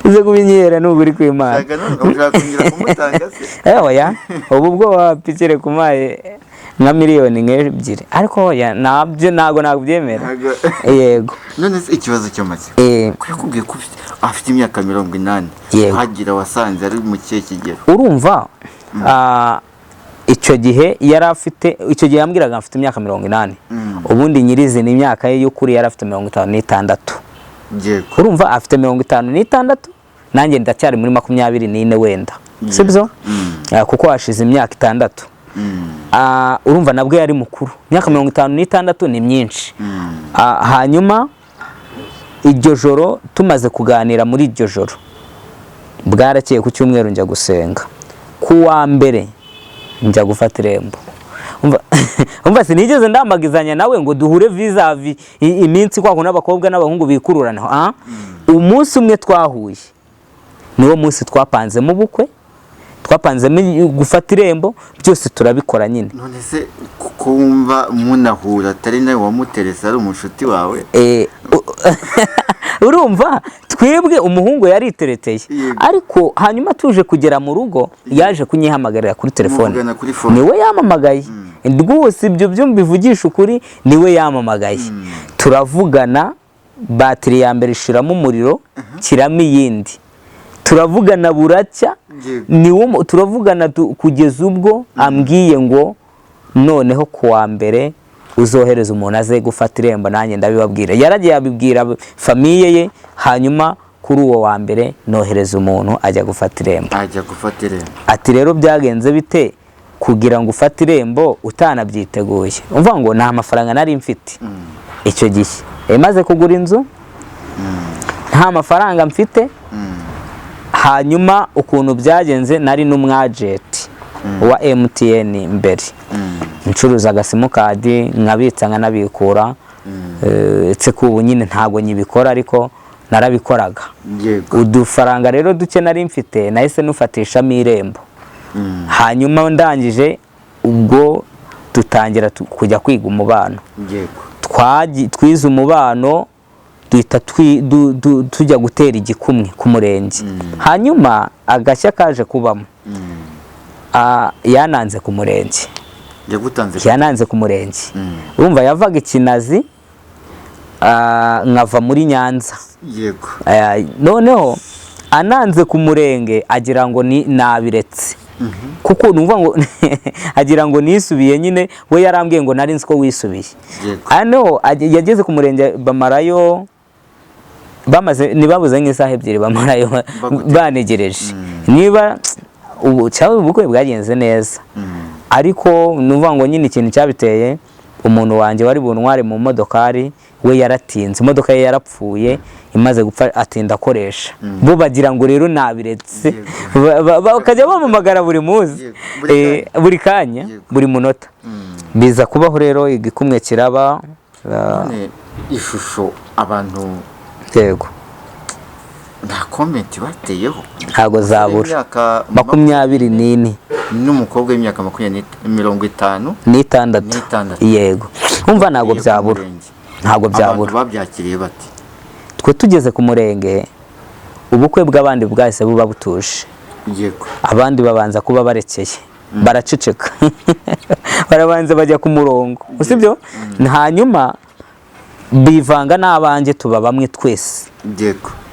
uze kubinyihera nubwo uri kwimana. Shaka none ushaka kongera kumutanga se? Oya, ubu bwo wapikire kumaye nka miliyoni nk'ebyiri, ariko oya, ntabyo, ntabwo nabyemera. Yego. None se ikibazo cy'amatsiko, ko yakubwiye ko afite imyaka 80, Yego. hagira wasanze ari mu kihe kigero? Urumva, icyo gihe yari afite, icyo gihe yambwiraga afite imyaka 80. Ubundi nyirizina imyaka ye y'ukuri yari afite 56. Urumva afite 56, nanjye ndacyari muri 24 wenda, sibyo? Kuko hashize imyaka 6. Urumva nabwo yari mukuru, imyaka 56 ni myinshi. Hanyuma iryo joro tumaze kuganira, muri iryo joro bwarakeye, ku cyumweru njya gusenga, ku wa mbere njya gufata irembo. Umva, sinigeze ndambagizanya nawe ngo duhure vis-à-vis iminsi kwa kundi abakobwa n'abahungu bikururana. Umunsi umwe twahuye niwo munsi twapanzemo ubukwe, twapanzemo gufata irembo, byose turabikora nyine. None se kuko wumva munahura atari nawe wamuterese, ari umushuti wawe? Urumva twebwe umuhungu yaritereteye. Ariko hanyuma tuje kugera mu rugo, yaje kunyihamagarira kuri telefone. Muvugana kuri phone. Niwe yamamagaye rwose, ibyo byo mbivugisha ukuri, niwe yamamagaye, turavugana, batiri ya mbere ishiramo umuriro, kiramo iyindi, turavugana buracya. Niwo turavugana kugeza ubwo ambwiye ngo noneho ku wa mbere uzohereza umuntu aze gufata irembo, nanjye ndabibabwira. Yaragiye abibwira famille ye, hanyuma kuri uwo wa mbere nohereza umuntu ajya gufata irembo. Ajya gufata irembo. Ati: "Rero byagenze bite kugira ngo ufate irembo utanabyiteguye?" Umva ngo nta mafaranga nari mfite icyo gihe. Maze kugura inzu nta mafaranga mfite. Hanyuma ukuntu byagenze, nari n'umwajenti wa MTN mbere, ncuruza agasimukadi, nkabitsa nkanabikura. Uretse ko ubu nyine ntabwo nyibikora, ariko narabikoraga. Udufaranga rero duke nari mfite nahise nufatishamo irembo. Hanyuma ndangije ubwo dutangira kujya kwiga umubano. Twize umubano, duhita tujya gutera igikumwe ku murenge. Hanyuma agashya kaje kubamo, yananze ku murenge. Yagutanze? Yananze ku murenge. Urumva yavaga i Kinazi, nkava muri Nyanza. Noneho ananze ku murenge agira ngo ni nabiretse, kuko numva ngo agira ngo nisubiye nyine. We yarambwiye ngo: "Nari nzi ko wisubiye." Hano yageze ku murenge, bamarayo, bamaze ntibabuze nk'isaha 2 bamarayo. Bagutegereje. Banegereje niba ubu cyangwa ubukwe bwagenze neza. Ariko nuvuga ngo nyine ikintu cyabiteye, umuntu wanjye wari buntware mu modokari we yaratinze, imodoka ye yarapfuye, imaze gupfa atinda akoresha, bo bagira ngo rero nabiretse. Bakajya bampamagara buri munsi. Buri Buri kanya, buri munota. Biza kubaho rero, igikumwe kiraba. None ishusho Abantu Yego. nta comment bateyeho? Ntago zabura. Imyaka 24. N'umukobwa w'imyaka 50 n'itandatu. N'itandatu. Yego, umva, ntabwo Iyo ku byabura. murenge. Ntabwo Abantu byabura. babyakiriye bate? Twe tugeze ku murenge, ubukwe bw'abandi bwahise buba butuje. Abandi babanza kuba barekeye, baraceceka, barabanza bajya ku murongo, sibyo? Hanyuma bivanga n'abanjye, tuba bamwe twese.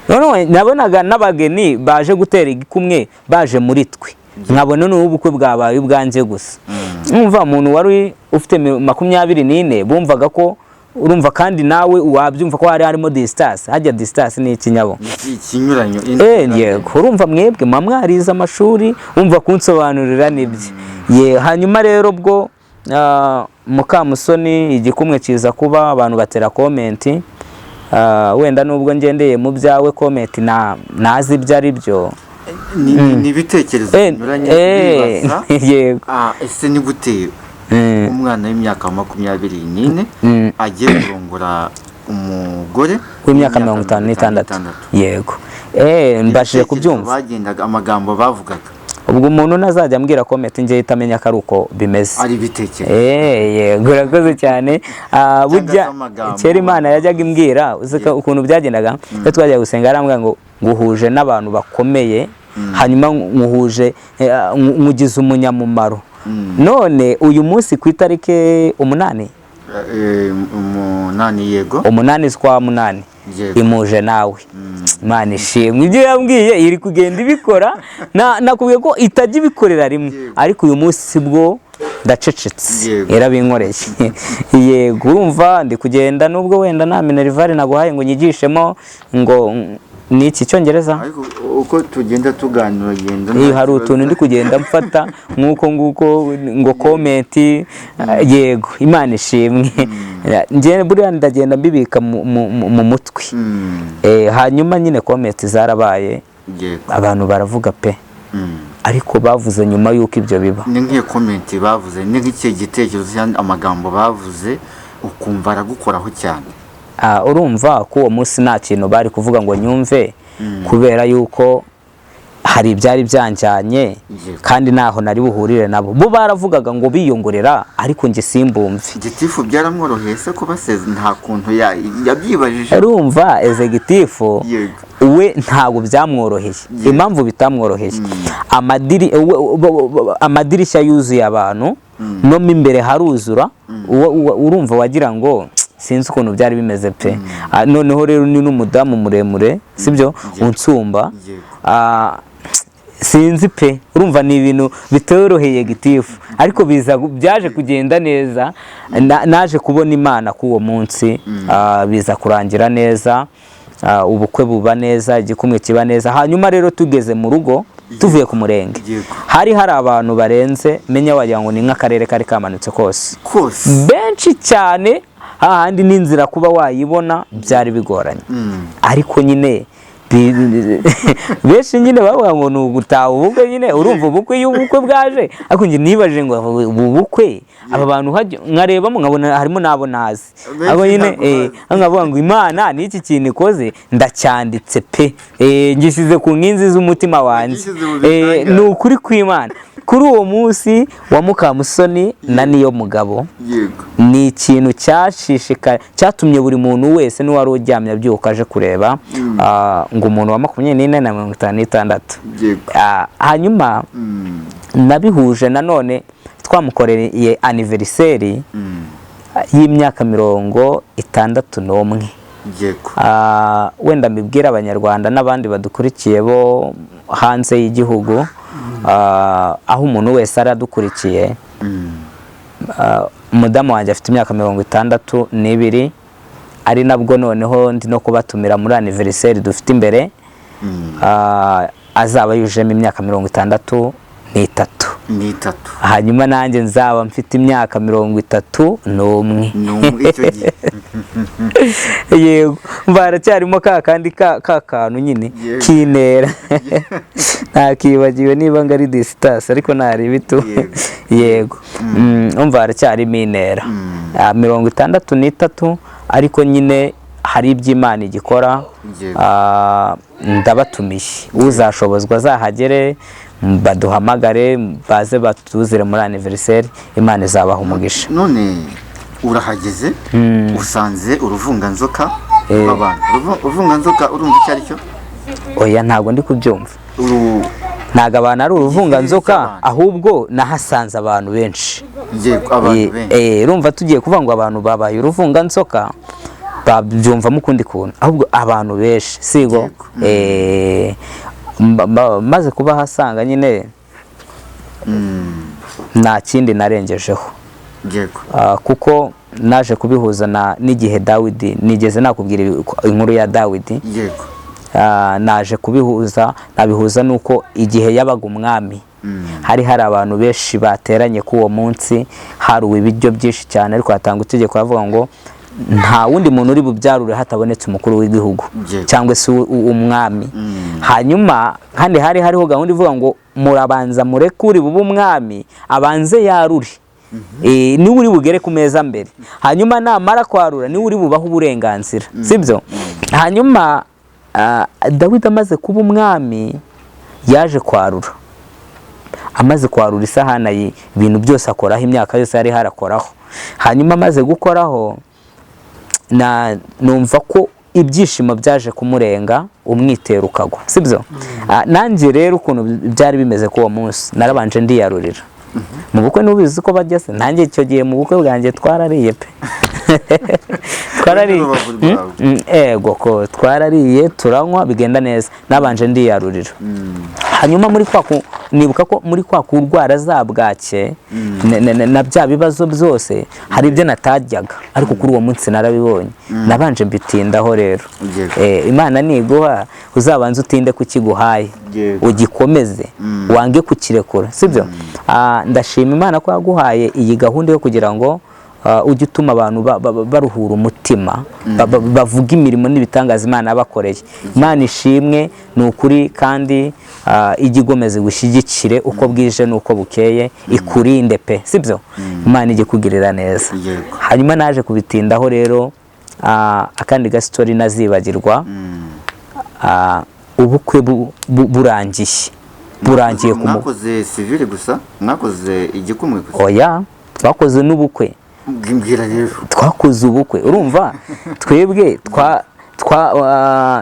Noneho nabonaga n'abageni baje gutera igikumwe baje muri twe, nkabona n'ubu ubukwe bwabaye ubwanjye gusa. Numva umuntu wari ufite 24, bumvaga ko, urumva, kandi nawe wabyumva ko hari harimo distance. Hajya distance ni ikinyabo? Iki ikinyuranyo. Yego, urumva mwebwe muba mwarize amashuri, wumva kunsobanurira nibyo ye. Hanyuma rero bwo Mukamusoni, igikumwe kiza kuba, abantu batera comment. Wenda nubwo ngendeye mu byawe, comment na nazi ibyo ari byo. Ni ibitekerezo binyuranye bibaza. Yego. Ese ni gute umwana w'imyaka 24 agiye kurongora umugore w'imyaka 56? Yego, mbashije Ibitekerezo kubyumva. Bagendaga, amagambo bavugaga. Ubwo umuntu nazajya ambwira comment, njye ahita amenya ko ari uko bimeze. Ari ibitekerezo. Yego, urakoze cyane. Burya se amagambo. Kera Imana yajyaga imbwira, uzi ko ukuntu byagendaga, iyo twajyaga gusenga yarambwira ngo nguhuje n'abantu bakomeye, hanyuma nguhuje, nkugize umunyamumaro. None uyu munsi ku itariki 8, 8, yego. 8 z'ukwa munani, imuje nawe. Imana ishimwe, ibyo yambwiye iri kugenda ibikora. Nakubwiye ko itajya ibikorera rimwe, ariko uyu munsi bwo ndacecetse. Yarabinkoreye, yego. Urumva ndi kugenda, nubwo wenda nta minerval naguhaye ngo nyigishemo ngo ni iki cyongereza. Ariko uko tugenda tuganira genda Hari utuntu ndi kugenda mfata nk'uko nguko ngo comment. Yego, Imana ishimwe. Njye buriya ndagenda mbibika mu mutwe. Hanyuma nyine comment zarabaye, abantu baravuga pe. Ariko bavuze nyuma y'uko ibyo biba. Ni nk'iyo comment bavuze, ni nk'ikihe gitekerezo cyangwa amagambo bavuze ukumva aragukoraho cyane? Urumva ko uwo munsi nta kintu bari kuvuga ngo nyumve, kubera yuko hari ibyari byanjyanye, kandi ntaho nari buhurire nabo. Bo baravugaga ngo biyongorera, ariko njye simbumve. Gitifu byaramworoheye se kubaseza? Nta kuntu yabyibajije? Urumva exécutif we ntabwo byamworoheye. Impamvu bitamworoheye, amadirishya yuzuye abantu, no mo imbere haruzura. Urumva wagira ngo sinzi ukuntu byari bimeze pe. Noneho rero ni n'umudamu muremure, sibyo, unsumba. Sinzi pe, urumva ni ibintu bitoroheye gitifu, ariko biza byaje kugenda neza. Naje kubona Imana k'uwo munsi, biza kurangira neza. Ubukwe buba neza, igikumwe kiba neza. Hanyuma rero tugeze mu rugo tuvuye ku murenge, hari abantu barenze, menya wagira ngo ni nk'akarere kari kamanutse kose. Kose. Benshi cyane, hahandi n'inzira kuba wayibona byari bigoranye. Ariko nyine benshi nyine bavuga ngo ni ugutaha ubukwe nyine. Urumva ubukwe, iyo ubukwe bwaje, ariko njye nibaje ngo ubu bukwe aba bantu nkarebamo nkabona harimo n'abo nazi. Benshi abo nyine ntabwo bazi. Nkavuga ngo Imana n'iki kintu ikoze ndacyanditse pe. Ngishyize ku nkingi z'umutima wanjye. Wagishyize mu bitangaza. Ni ukuri kw'Imana, kuri uwo munsi wa Mukamusoni na niyo mugabo, ni ikintu cyashishikaye, cyatumye buri muntu wese n'uwari uryamye abyuka aje kureba, ngo umuntu wa 24 na 56. Hanyuma nabihuje nanone twamukoreye anniversaire y'imyaka 61. Wenda mbibwire Abanyarwanda n'abandi badukurikiye bo hanze y'igihugu, aho umuntu wese aradukurikiye. Umudamu wanjye afite imyaka 62, ari nabwo noneho ndi no kubatumira muri anniversaire dufite imbere. Azaba yujujemo imyaka 63. Ni itatu. Hanyuma nanjye nzaba mfite imyaka 31. Ni umwe icyo gihe. Yego, mba haracyarimo ka kandi ka kantu nyine k'intera, ntakibagiwe niba ngo ari distance, ariko ntari bitu. Yego. Umva, haracyarimo intera. 63, ariko nyine Hari iby'Imana igikora. Ndabatumiye, uzashobozwa azahagere, baduhamagare, baze batuzire muri anniversaire. Imana izabaha umugisha. None urahageze, usanze uruvunganzoka rw'abantu. Uruvunganzoka urumva icyo ari cyo? Oya, ntabwo ndi kubyumva. Ntabwo abantu ari uruvunganzoka, cy'abantu. Ahubwo nahasanze abantu benshi. Yego, abantu benshi. Urumva tugiye kuvuga ngo abantu babaye uruvunganzoka, babyumvamo ukundi kuntu. Ahubwo abantu benshi, sigo? Maze kubahasanga nyine, nta kindi narengejeho. Kuko naje kubihuza na n'igihe Dawidi, nigeze nakubwira inkuru ya Dawidi. Naje kubihuza, nabihuza nuko igihe yabaga umwami hari abantu benshi bateranye kuri uwo munsi, haruwe ibiryo byinshi cyane, ariko hatanga itegeko avuga ngo nta wundi muntu uri bubyarure hatabonetse umukuru w'igihugu cyangwa se umwami. Hanyuma kandi hari hariho gahunda ivuga ngo murabanza murekure bube umwami, abanze yarure. Niwe uri bugere ku meza mbere, hanyuma namara kwarura niwe uri bubahe uburenganzira, sibyo? Hanyuma Dawidi amaze kuba umwami yaje kwarura. Amaze kwarura isahani, ibintu byose akoraho, imyaka yose yari harakoraho. Hanyuma amaze gukoraho, na numva ko ibyishimo byaje kumurenga, umwitero ukagwa, sibyo? Nanjye rero ukuntu byari bimeze kuri uwo munsi, narabanje ndiyarurira. Mu bukwe n'ubizi ko bajya se, nanjye icyo gihe mu bukwe bwanjye twarariye pe, twarariye. N'urubavu rwawe. Ego ko twarariye, turanywa, bigenda neza. Nabanje ndiyarurira. Hanyuma muri kwa nibuka ko muri kwa kurwara za bwake na bya bibazo byose, hari ibyo natajyaga, ariko kuri uwo munsi narabibonye, nabanje mbitindaho rero. Imana niguha, uzabanze utinde kukiguhaye, ugikomeze, wange kukirekura, sibyo? Ndashima Imana ko yaguhaye iyi gahunda yo kugira ngo ujye utuma abantu baruhura umutima, bavuga imirimo n'ibitangaza Imana yabakoreye. Imana ishimwe, ni ukuri, kandi ijye igomeza igushyigikire uko bwije n'uko bukeye, ikurinde pe, sibyo? Imana ijye ikugirira neza. Hanyuma naje kubitindaho rero. Akandi gasitori nazibagirwa, ubukwe burangiye ku Mwakoze civil gusa? Mwakoze igikumwe gusa? Oya, twakoze n'ubukwe. Mbwira rero. Twakoze ubukwe. Urumva twebwe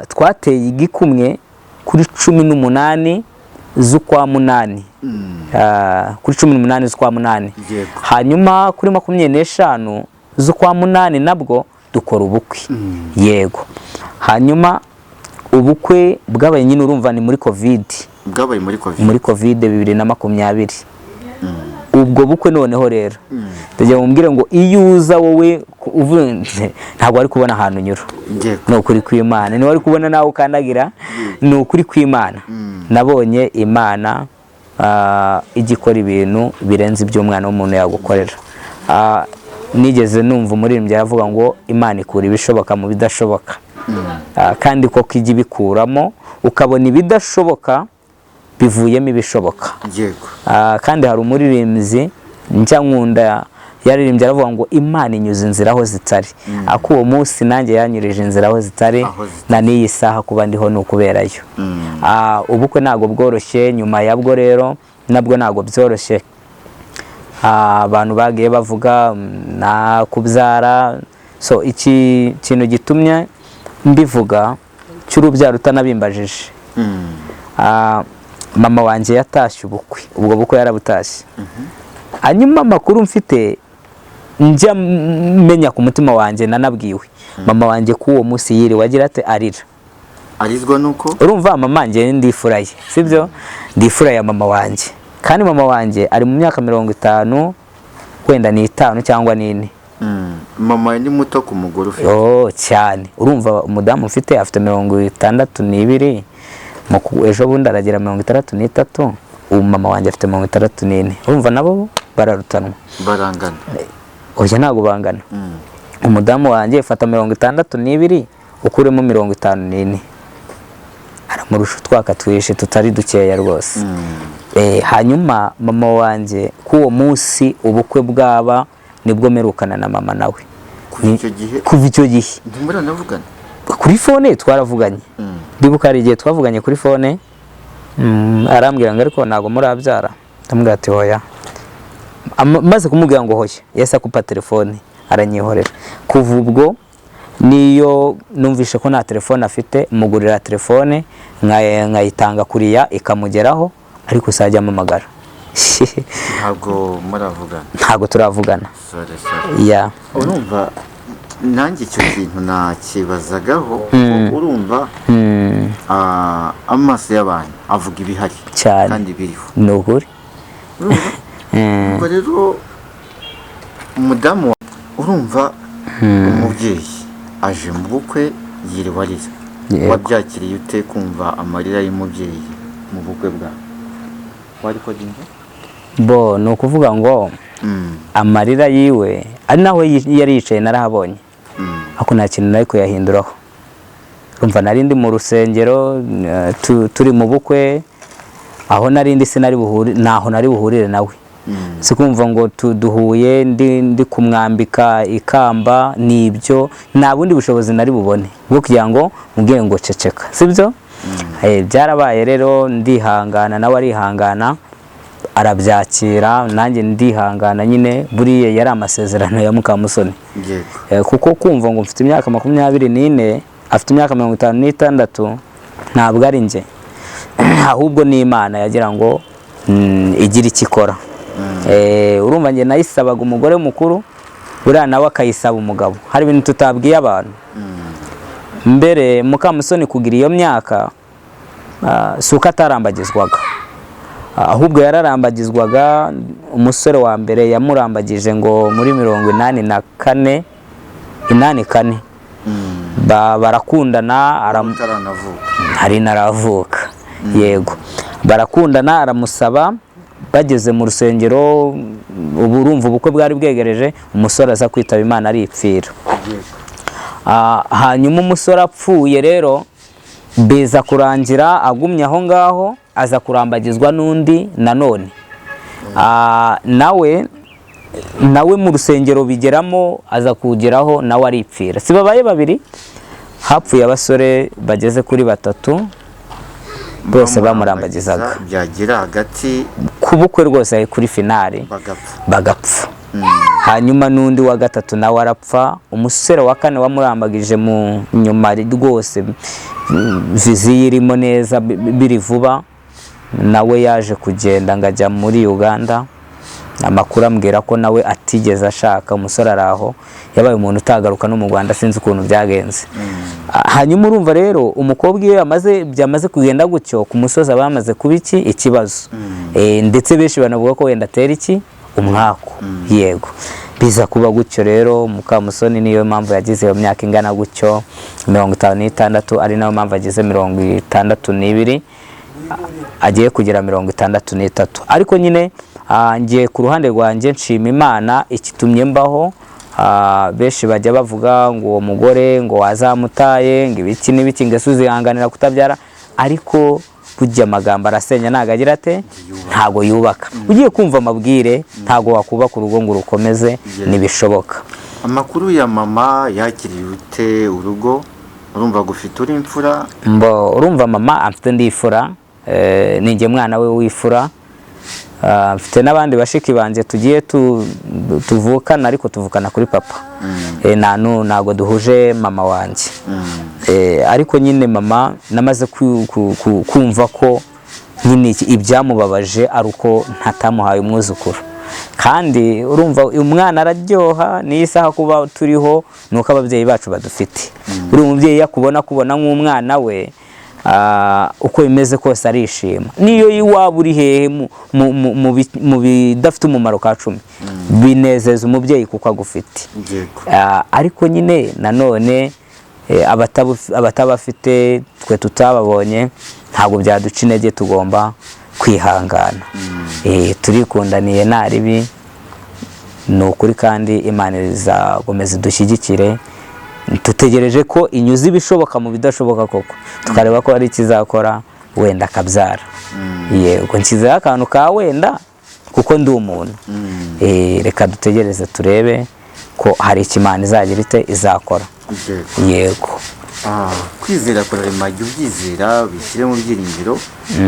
twateye igikumwe kuri 18 z'ukwa munani. Kuri 18 z'ukwa munani. Hanyuma kuri 25 z'ukwa munani nabwo dukora ubukwe. Yego. Hanyuma ubukwe bwabaye nyine, urumva ni muri Covid. Bwabaye muri Covid. Muri Covid 2020. Ubwo bukwe noneho rero, ndagira ngo mumbwire ngo iyo uza wowe uvuze, ntabwo wari kubona ahantu unyura. Ni ukuri kw'Imana, niba wari kubona nawe ukandagira. Ni ukuri kw'Imana, nabonye Imana ijya ikora ibintu birenze iby'umwana w'umuntu yagukorera. Nigeze numva umuririmbyi aravuga ngo Imana ikura ibishoboka mu bidashoboka. Kandi koko ijya ibikuramo, ukabona ibidashoboka bivuyemo ibishoboka. Kandi hari umuririmbyi njya nkunda, yaririmbye aravuga ngo Imana inyuza inzira aho zitari. Ako uwo munsi nanjye yanyurije inzira aho zitari. Aho zitari. Na n'iyi saha kuba ndiho ni ukuberayo. Ubukwe ntabwo bworoshye. Nyuma yabwo rero nabwo ntabwo byoroshye. Abantu bagiye bavuga na kubyara. So iki kintu gitumye mbivuga cy'urubyaro utanabimbajije, mama wanjye yatashye ubukwe, ubwo bukwe yarabutashye. Hanyuma amakuru mfite, njya menya ku mutima wanjye, nanabwiwe, mama wanjye ko uwo munsi yiriwe agira ate? Arira. Arizwa nuko? Urumva mama wanjye, ndifuraye, sibyo? Ndifuraye ya mama wanjye, kandi mama wanjye ari mu myaka 50 wenda 5 cyangwa 4. Mama ni muto ku mugore ufite. Oh, cyane. Urumva umudamu ufite afite 62, ejo bundi aragira 63. Ubu mama wanjye afite 64. Urumva nabo bararutanwa. Barangana. Oya, ntabwo bangana. Umudamu wanjye, fata 62 ukuremo 54, aramurusha utwaka twishe tutari dukeya rwose. Hanyuma mama wanjye k'uwo munsi ubukwe bwaba, nibwo mperukana na mama nawe. Kuva icyo gihe? Kuva icyo gihe. Ntimuranavugana? Kuri phone twaravuganye. Ndibuka hari igihe twavuganye kuri phone, arambwira ngo ariko ntabwo murabyara. Ndamubwira ati hoya. Maze kumubwira ngo hoya, yahise akupa telefone aranyihorera. Kuva ubwo niyo numvishe ko nta telefone afite, mugurira telefone, nkayitanga kuriya ikamugeraho, ariko sajya ampamagara. Ntabwo muravugana? Ntabwo turavugana. Sorry, sorry. Ya. Urumva nanjye icyo kintu nakibazagaho. Urumva, amaso y'abantu avuga ibihari Cyane. kandi biriho. Ni ukuri. Urumva? Ubwo rero umudamu urumva umubyeyi aje mu bukwe yiriwe arira. Yego. Wabyakiriye ute kumva amarira y'umubyeyi mu bukwe bwawe wari kodinze? Bo ni ukuvuga ngo amarira yiwe ari naho yari yicaye narahabonye, ariko nta kintu nari kuyahinduraho. Urumva nari ndi mu rusengero, turi mu bukwe, aho nari ndi sinari buhure, ntaho nari buhurire nawe. Si kumva ngo duhuye ndi kumwambika ikamba, nibyo, nta bundi bushobozi nari bubone bwo kugira ngo mubwire ngo ceceka, sibyo? Byarabaye rero, ndihangana, nawe arihangana, arabyakira, nanjye ndihangana nyine. Buriya yari amasezerano ya Mukamusoni. Kuko kumva ngo mfite imyaka 24, afite imyaka 56, ntabwo ari njye, ahubwo ni Imana yagira ngo igire icyo ikora. Urumva njye nayisabaga umugore mukuru, buriya nawe akayisaba umugabo. Hari ibintu tutabwiye abantu mbere. Mukamusoni kugira iyo myaka, si uko atarambagizwaga, ahubwo yararambagizwaga. Umusore wa mbere yamurambagije ngo muri 84, 84. Barakundana Utaranavuka? Hari naravuka, yego. Barakundana, aramusaba, bageze mu rusengero, ubu urumva ubukwe bwari bwegereje, umusore aza kwitaba Imana, aripfira. Hanyuma umusore apfuye rero, biza kurangira agumye aho ngaho, aza kurambagizwa n'undi nanone. Nawe mu rusengero bigeramo, aza kugeraho nawe aripfira. Si babaye babiri, hapfuye abasore bageze kuri batatu bose bamurambagizaga. Byagera hagati ku bukwe rwose kuri finale bagapfa. Bagapfa. Hanyuma n'undi wa gatatu nawe arapfa. Umusore wa kane wamurambagije mu nyuma rwose, vision irimo neza, biri vuba, nawe yaje kugenda ngo ajya muri Uganda. Amakuru ambwira ko nawe atigeze ashaka. Umusore ari aho, yabaye umuntu utagaruka no mu Rwanda, sinzi ukuntu byagenze. Hanyuma urumva rero umukobwa iyo byamaze kugenda gutyo ku musozi, aba yamaze kuba iki ikibazo. Ndetse benshi banavuga ko wenda atera iki umwaku. Yego, biza kuba gutyo rero. Mukamusoni niyo mpamvu yagize iyo myaka ingana gutyo, 56, ari nayo mpamvu agize 62, agiye kugera 63. Ariko nyine, ngiye ku ruhande rwanjye nshima Imana ikitumye mbaho. Benshi bajya bavuga ngo uwo mugore ngo wazamutaye, ngo ibiki n'ibiki, ngo ese uzihanganira kutabyara? Ariko burya amagambo arasenya, ntabwo agira ate, ntabwo yubaka. Ugiye kumva amabwire, ntabwo wakubaka urugo ngo urukomeze, ntibishoboka. Amakuru ya mama, yakiriye ute urugo? Urumva gufite uri imfura. Mbo urumva mama amfite ndi imfura, ni njye mwana we w'imfura. Mfite n'abandi bashiki banjye tugiye tuvukana, ariko tuvukana kuri papa. Ntago duhuje mama wanjye. Ariko nyine mama namaze kumva ko nyine ibyamubabaje ari uko ntatamuhaye umwuzukuru. Kandi urumva umwana araryoha. N'iyi saha kuba turiho ni uko ababyeyi bacu badufite. Buri mubyeyi yakubona, kubona nk'umwana we, uko bimeze kose arishima, niyo waba uri hehe mu bidafite umumaro ka cumi, binezeza umubyeyi kuko agufite. Ariko nyine nanone, abatabafite, twe tutababonye, ntabwo byaduca intege, tugomba kwihangana. Turikundaniye nta ribi, ni ukuri, kandi Imana izakomeza idushyigikire. Dutegereje ko inyuze ibishoboka mu bidashoboka koko, tukareba ko hari ikizakora, wenda akabyara. Yego, nshyizeho akantu ka wenda kuko ndi umuntu. Reka dutegereze turebe ko hari icyo Imana izagira ite, izakora. Yego. Yego. Kwizera kurarema, jya ubyizera bishyire mu byiringiro,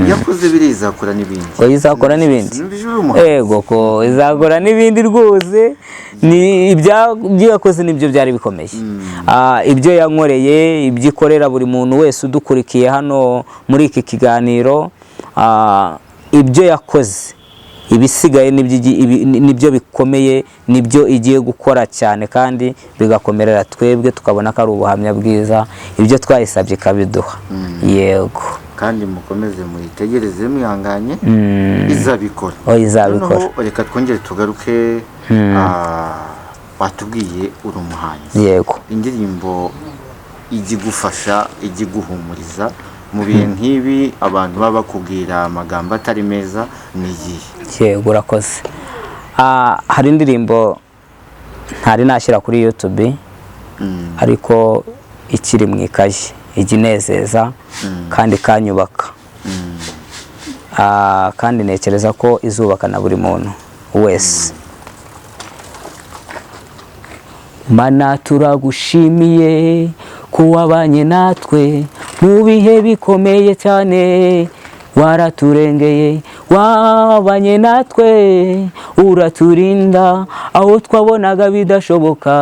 yakoze biriya izakora n'ibindi. Oya, izakora n'ibindi. Sinumvise uri umuhanzi. Ego ko izakora n'ibindi rwose. Ni ibyo yakoze nibyo byari bikomeye. Ibyo yankoreye, ibyo ikorera buri muntu wese udukurikiye hano muri iki kiganiro, ibyo yakoze, ibisigaye nibyo bikomeye, nibyo igiye gukora cyane kandi bigakomerera twebwe, tukabona ko ari ubuhamya bwiza, ibyo twayisabye ikabiduha. Yego. Kandi mukomeze muyitegereze mwihanganye, izabikora. Oh, izabikora. Noneho reka twongere tugaruke, watubwiye uri umuhanzi. Yego. Indirimbo ijya igufasha, ijya iguhumuriza mu bihe nk'ibi abantu baba bakubwira amagambo atari meza, ni iyihe? Yego, urakoze. Hari indirimbo ntari nashyira kuri YouTube, ariko ikiri mu ikayi, ijya inezeza kandi ikanyubaka. Kandi ntekereza ko izubaka na buri muntu wese. Mana, turagushimiye ko wabanye natwe mu bihe bikomeye cyane, waraturengeye, wabanye natwe, uraturinda aho twabonaga bidashoboka,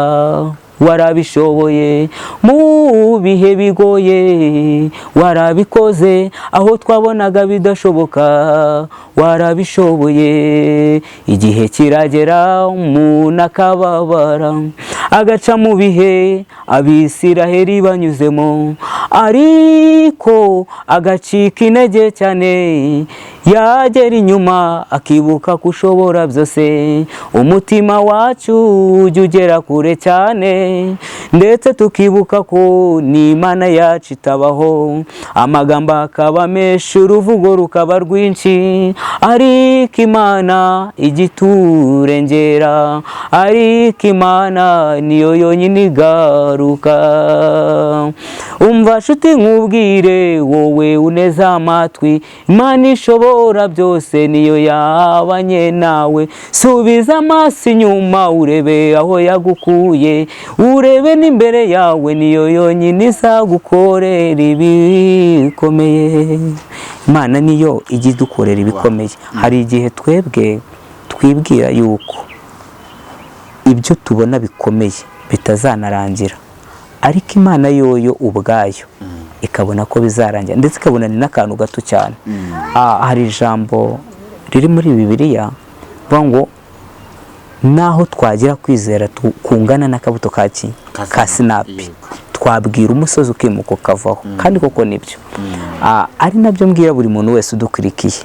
warabishoboye. Mu bihe bigoye warabikoze, aho twabonaga bidashoboka warabishoboye. Igihe kiragera umuntu akababara, agaca mu bihe Abisiraheli banyuzemo, ariko agacika intege cyane, yagera inyuma akibuka ko ushobora byose. Umutima wacu ujya ugera kure cyane, ndetse tukibuka ko n'Imana yacu itabaho. Amagambo akaba menshi, uruvugo rukaba rwinshi, ariko Imana ijya iturengera, ariko Imana niyo yonyine igaruka. Umva nshuti nkubwire, wowe uneze amatwi, Imana ishobora byose niyo yabanye nawe. Subiza amaso inyuma urebe aho yagukuye, urebe n'imbere yawe, niyo yonyine izagukorera ibikomeye. Imana niyo ijya idukorera ibikomeye. Hari igihe twebwe twibwira yuko ibyo tubona bikomeye bitazanarangira, ariko Imana yoyo ubwayo ikabona ko bizarangira, ndetse ikabona ni n'akantu gato cyane. Hari ijambo riri muri Bibiliya rivuga ngo naho twagira kwizera kungana n'akabuto ka ki? Ka sinapi, twabwira umusozi ukimuka ukavaho, kandi koko nibyo. Ari nabyo mbwira buri muntu wese udukurikiye,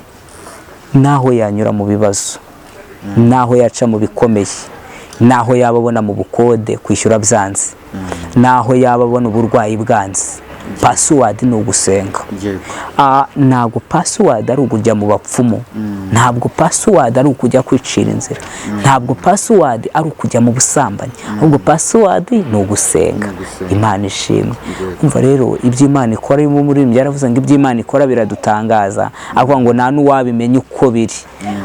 naho yanyura mu bibazo, naho yaca mu bikomeye, naho yaba abona mu bukode kwishyura byanze, naho yaba abona uburwayi bwanze, password ni ugusenga. Ntabwo password ari ukujya mu bapfumu, ntabwo password ari ukujya kwicira inzira, ntabwo password ari ukujya mu busambanyi, ahubwo password ni ugusenga. Ni ugusenga. Imana ishimwe. Umva rero ibyo Imana ikora, iyo umuririmbyi yaravuze ngo ibyo Imana ikora biradutangaza, avuga ngo nta n'uwabimenya uko biri.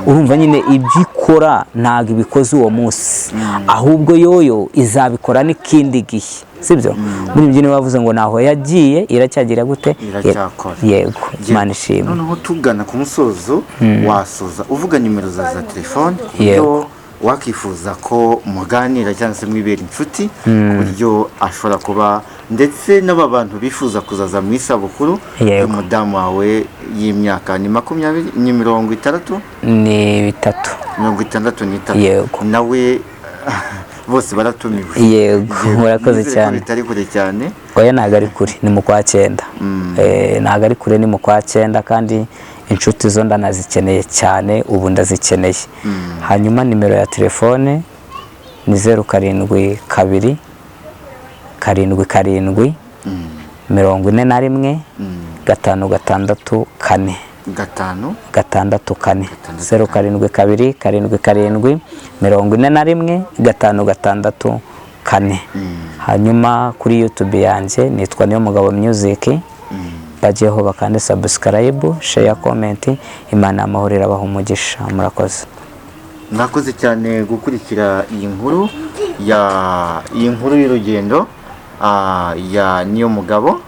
Urumva nyine ibyo ikora ntabwo ibikoze uwo munsi, ahubwo yoyo izabikora n'ikindi gihe, sibyo? Muri ibyo niwe wavuze ngo naho yagiye iracyagira gute? Iracyakora. Yego, Imana ishimwe. Noneho tugana ku musozo, wasoza uvuga nimero za telefone ku buryo wakifuza ko muganira cyangwa se mwibera inshuti, ku buryo ashobora kuba, ndetse n'aba bantu bifuza kuzaza mu isabukuru y'umudamu wawe y'imyaka ni 20, ni 60? Ni bitatu. 63. Yego. Nawe bose baratumiwe. Yego, murakoze Nizere ko cyane. bitari kure cyane. Oya, ntabwo ari kure, ni mu kwa cyenda. Ntabwo ari kure, ni mu kwa cyenda, kandi inshuti zo ndanazikeneye cyane, ubu ndazikeneye. Hanyuma nimero ya telefone ni 072 77 41 564. 5 64. 072 77 41 564. Hanyuma kuri YouTube yanjye nitwa Niyomugabo Music, bajyeho bakande subscribe, share, comment. Imana y'amahoro irabaha umugisha, murakoze. Mwakoze cyane gukurikira iyi nkuru ya iyi nkuru y'urugendo. ya niyo mugabo.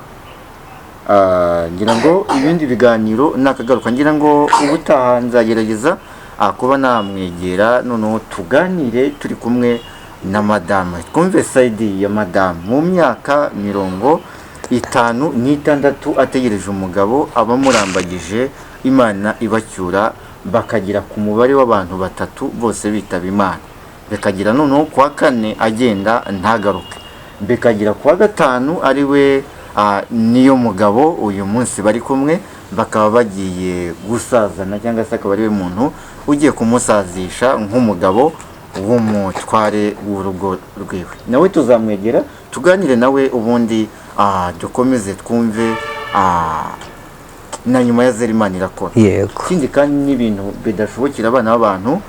Ngira ngo ibindi biganiro nakagaruka, ngira ngo ubutaha nzagerageza kuba namwegera, noneho tuganire turi kumwe na madamu, twumve side ya madamu mu myaka 56 ategereje umugabo, abamurambagije Imana ibacyura bakagera ku mubare w'abantu batatu bose bitaba Imana, bikagira noneho kuwa kane agenda ntagaruke, bikagira kuwa gatanu ari we niyo mugabo uyu munsi bari kumwe, bakaba bagiye gusazana, cyangwa se akaba ari we muntu ugiye kumusazisha nk'umugabo w'umutware w'urugo rwiwe. Nawe tuzamwegera tuganire nawe, ubundi dukomeze twumve na nyuma ya zero Imana irakora. Ikindi kandi n'ibintu bidashobokera abana b'abantu,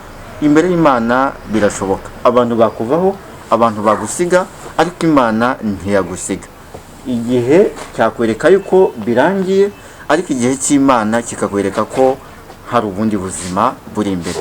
imbere y'Imana birashoboka. Abantu bakuvaho, abantu bagusiga, ariko Imana ntiyagusiga. Igihe cyakwereka yuko birangiye, ariko igihe cy'Imana kikakwereka ko hari ubundi buzima buri imbere.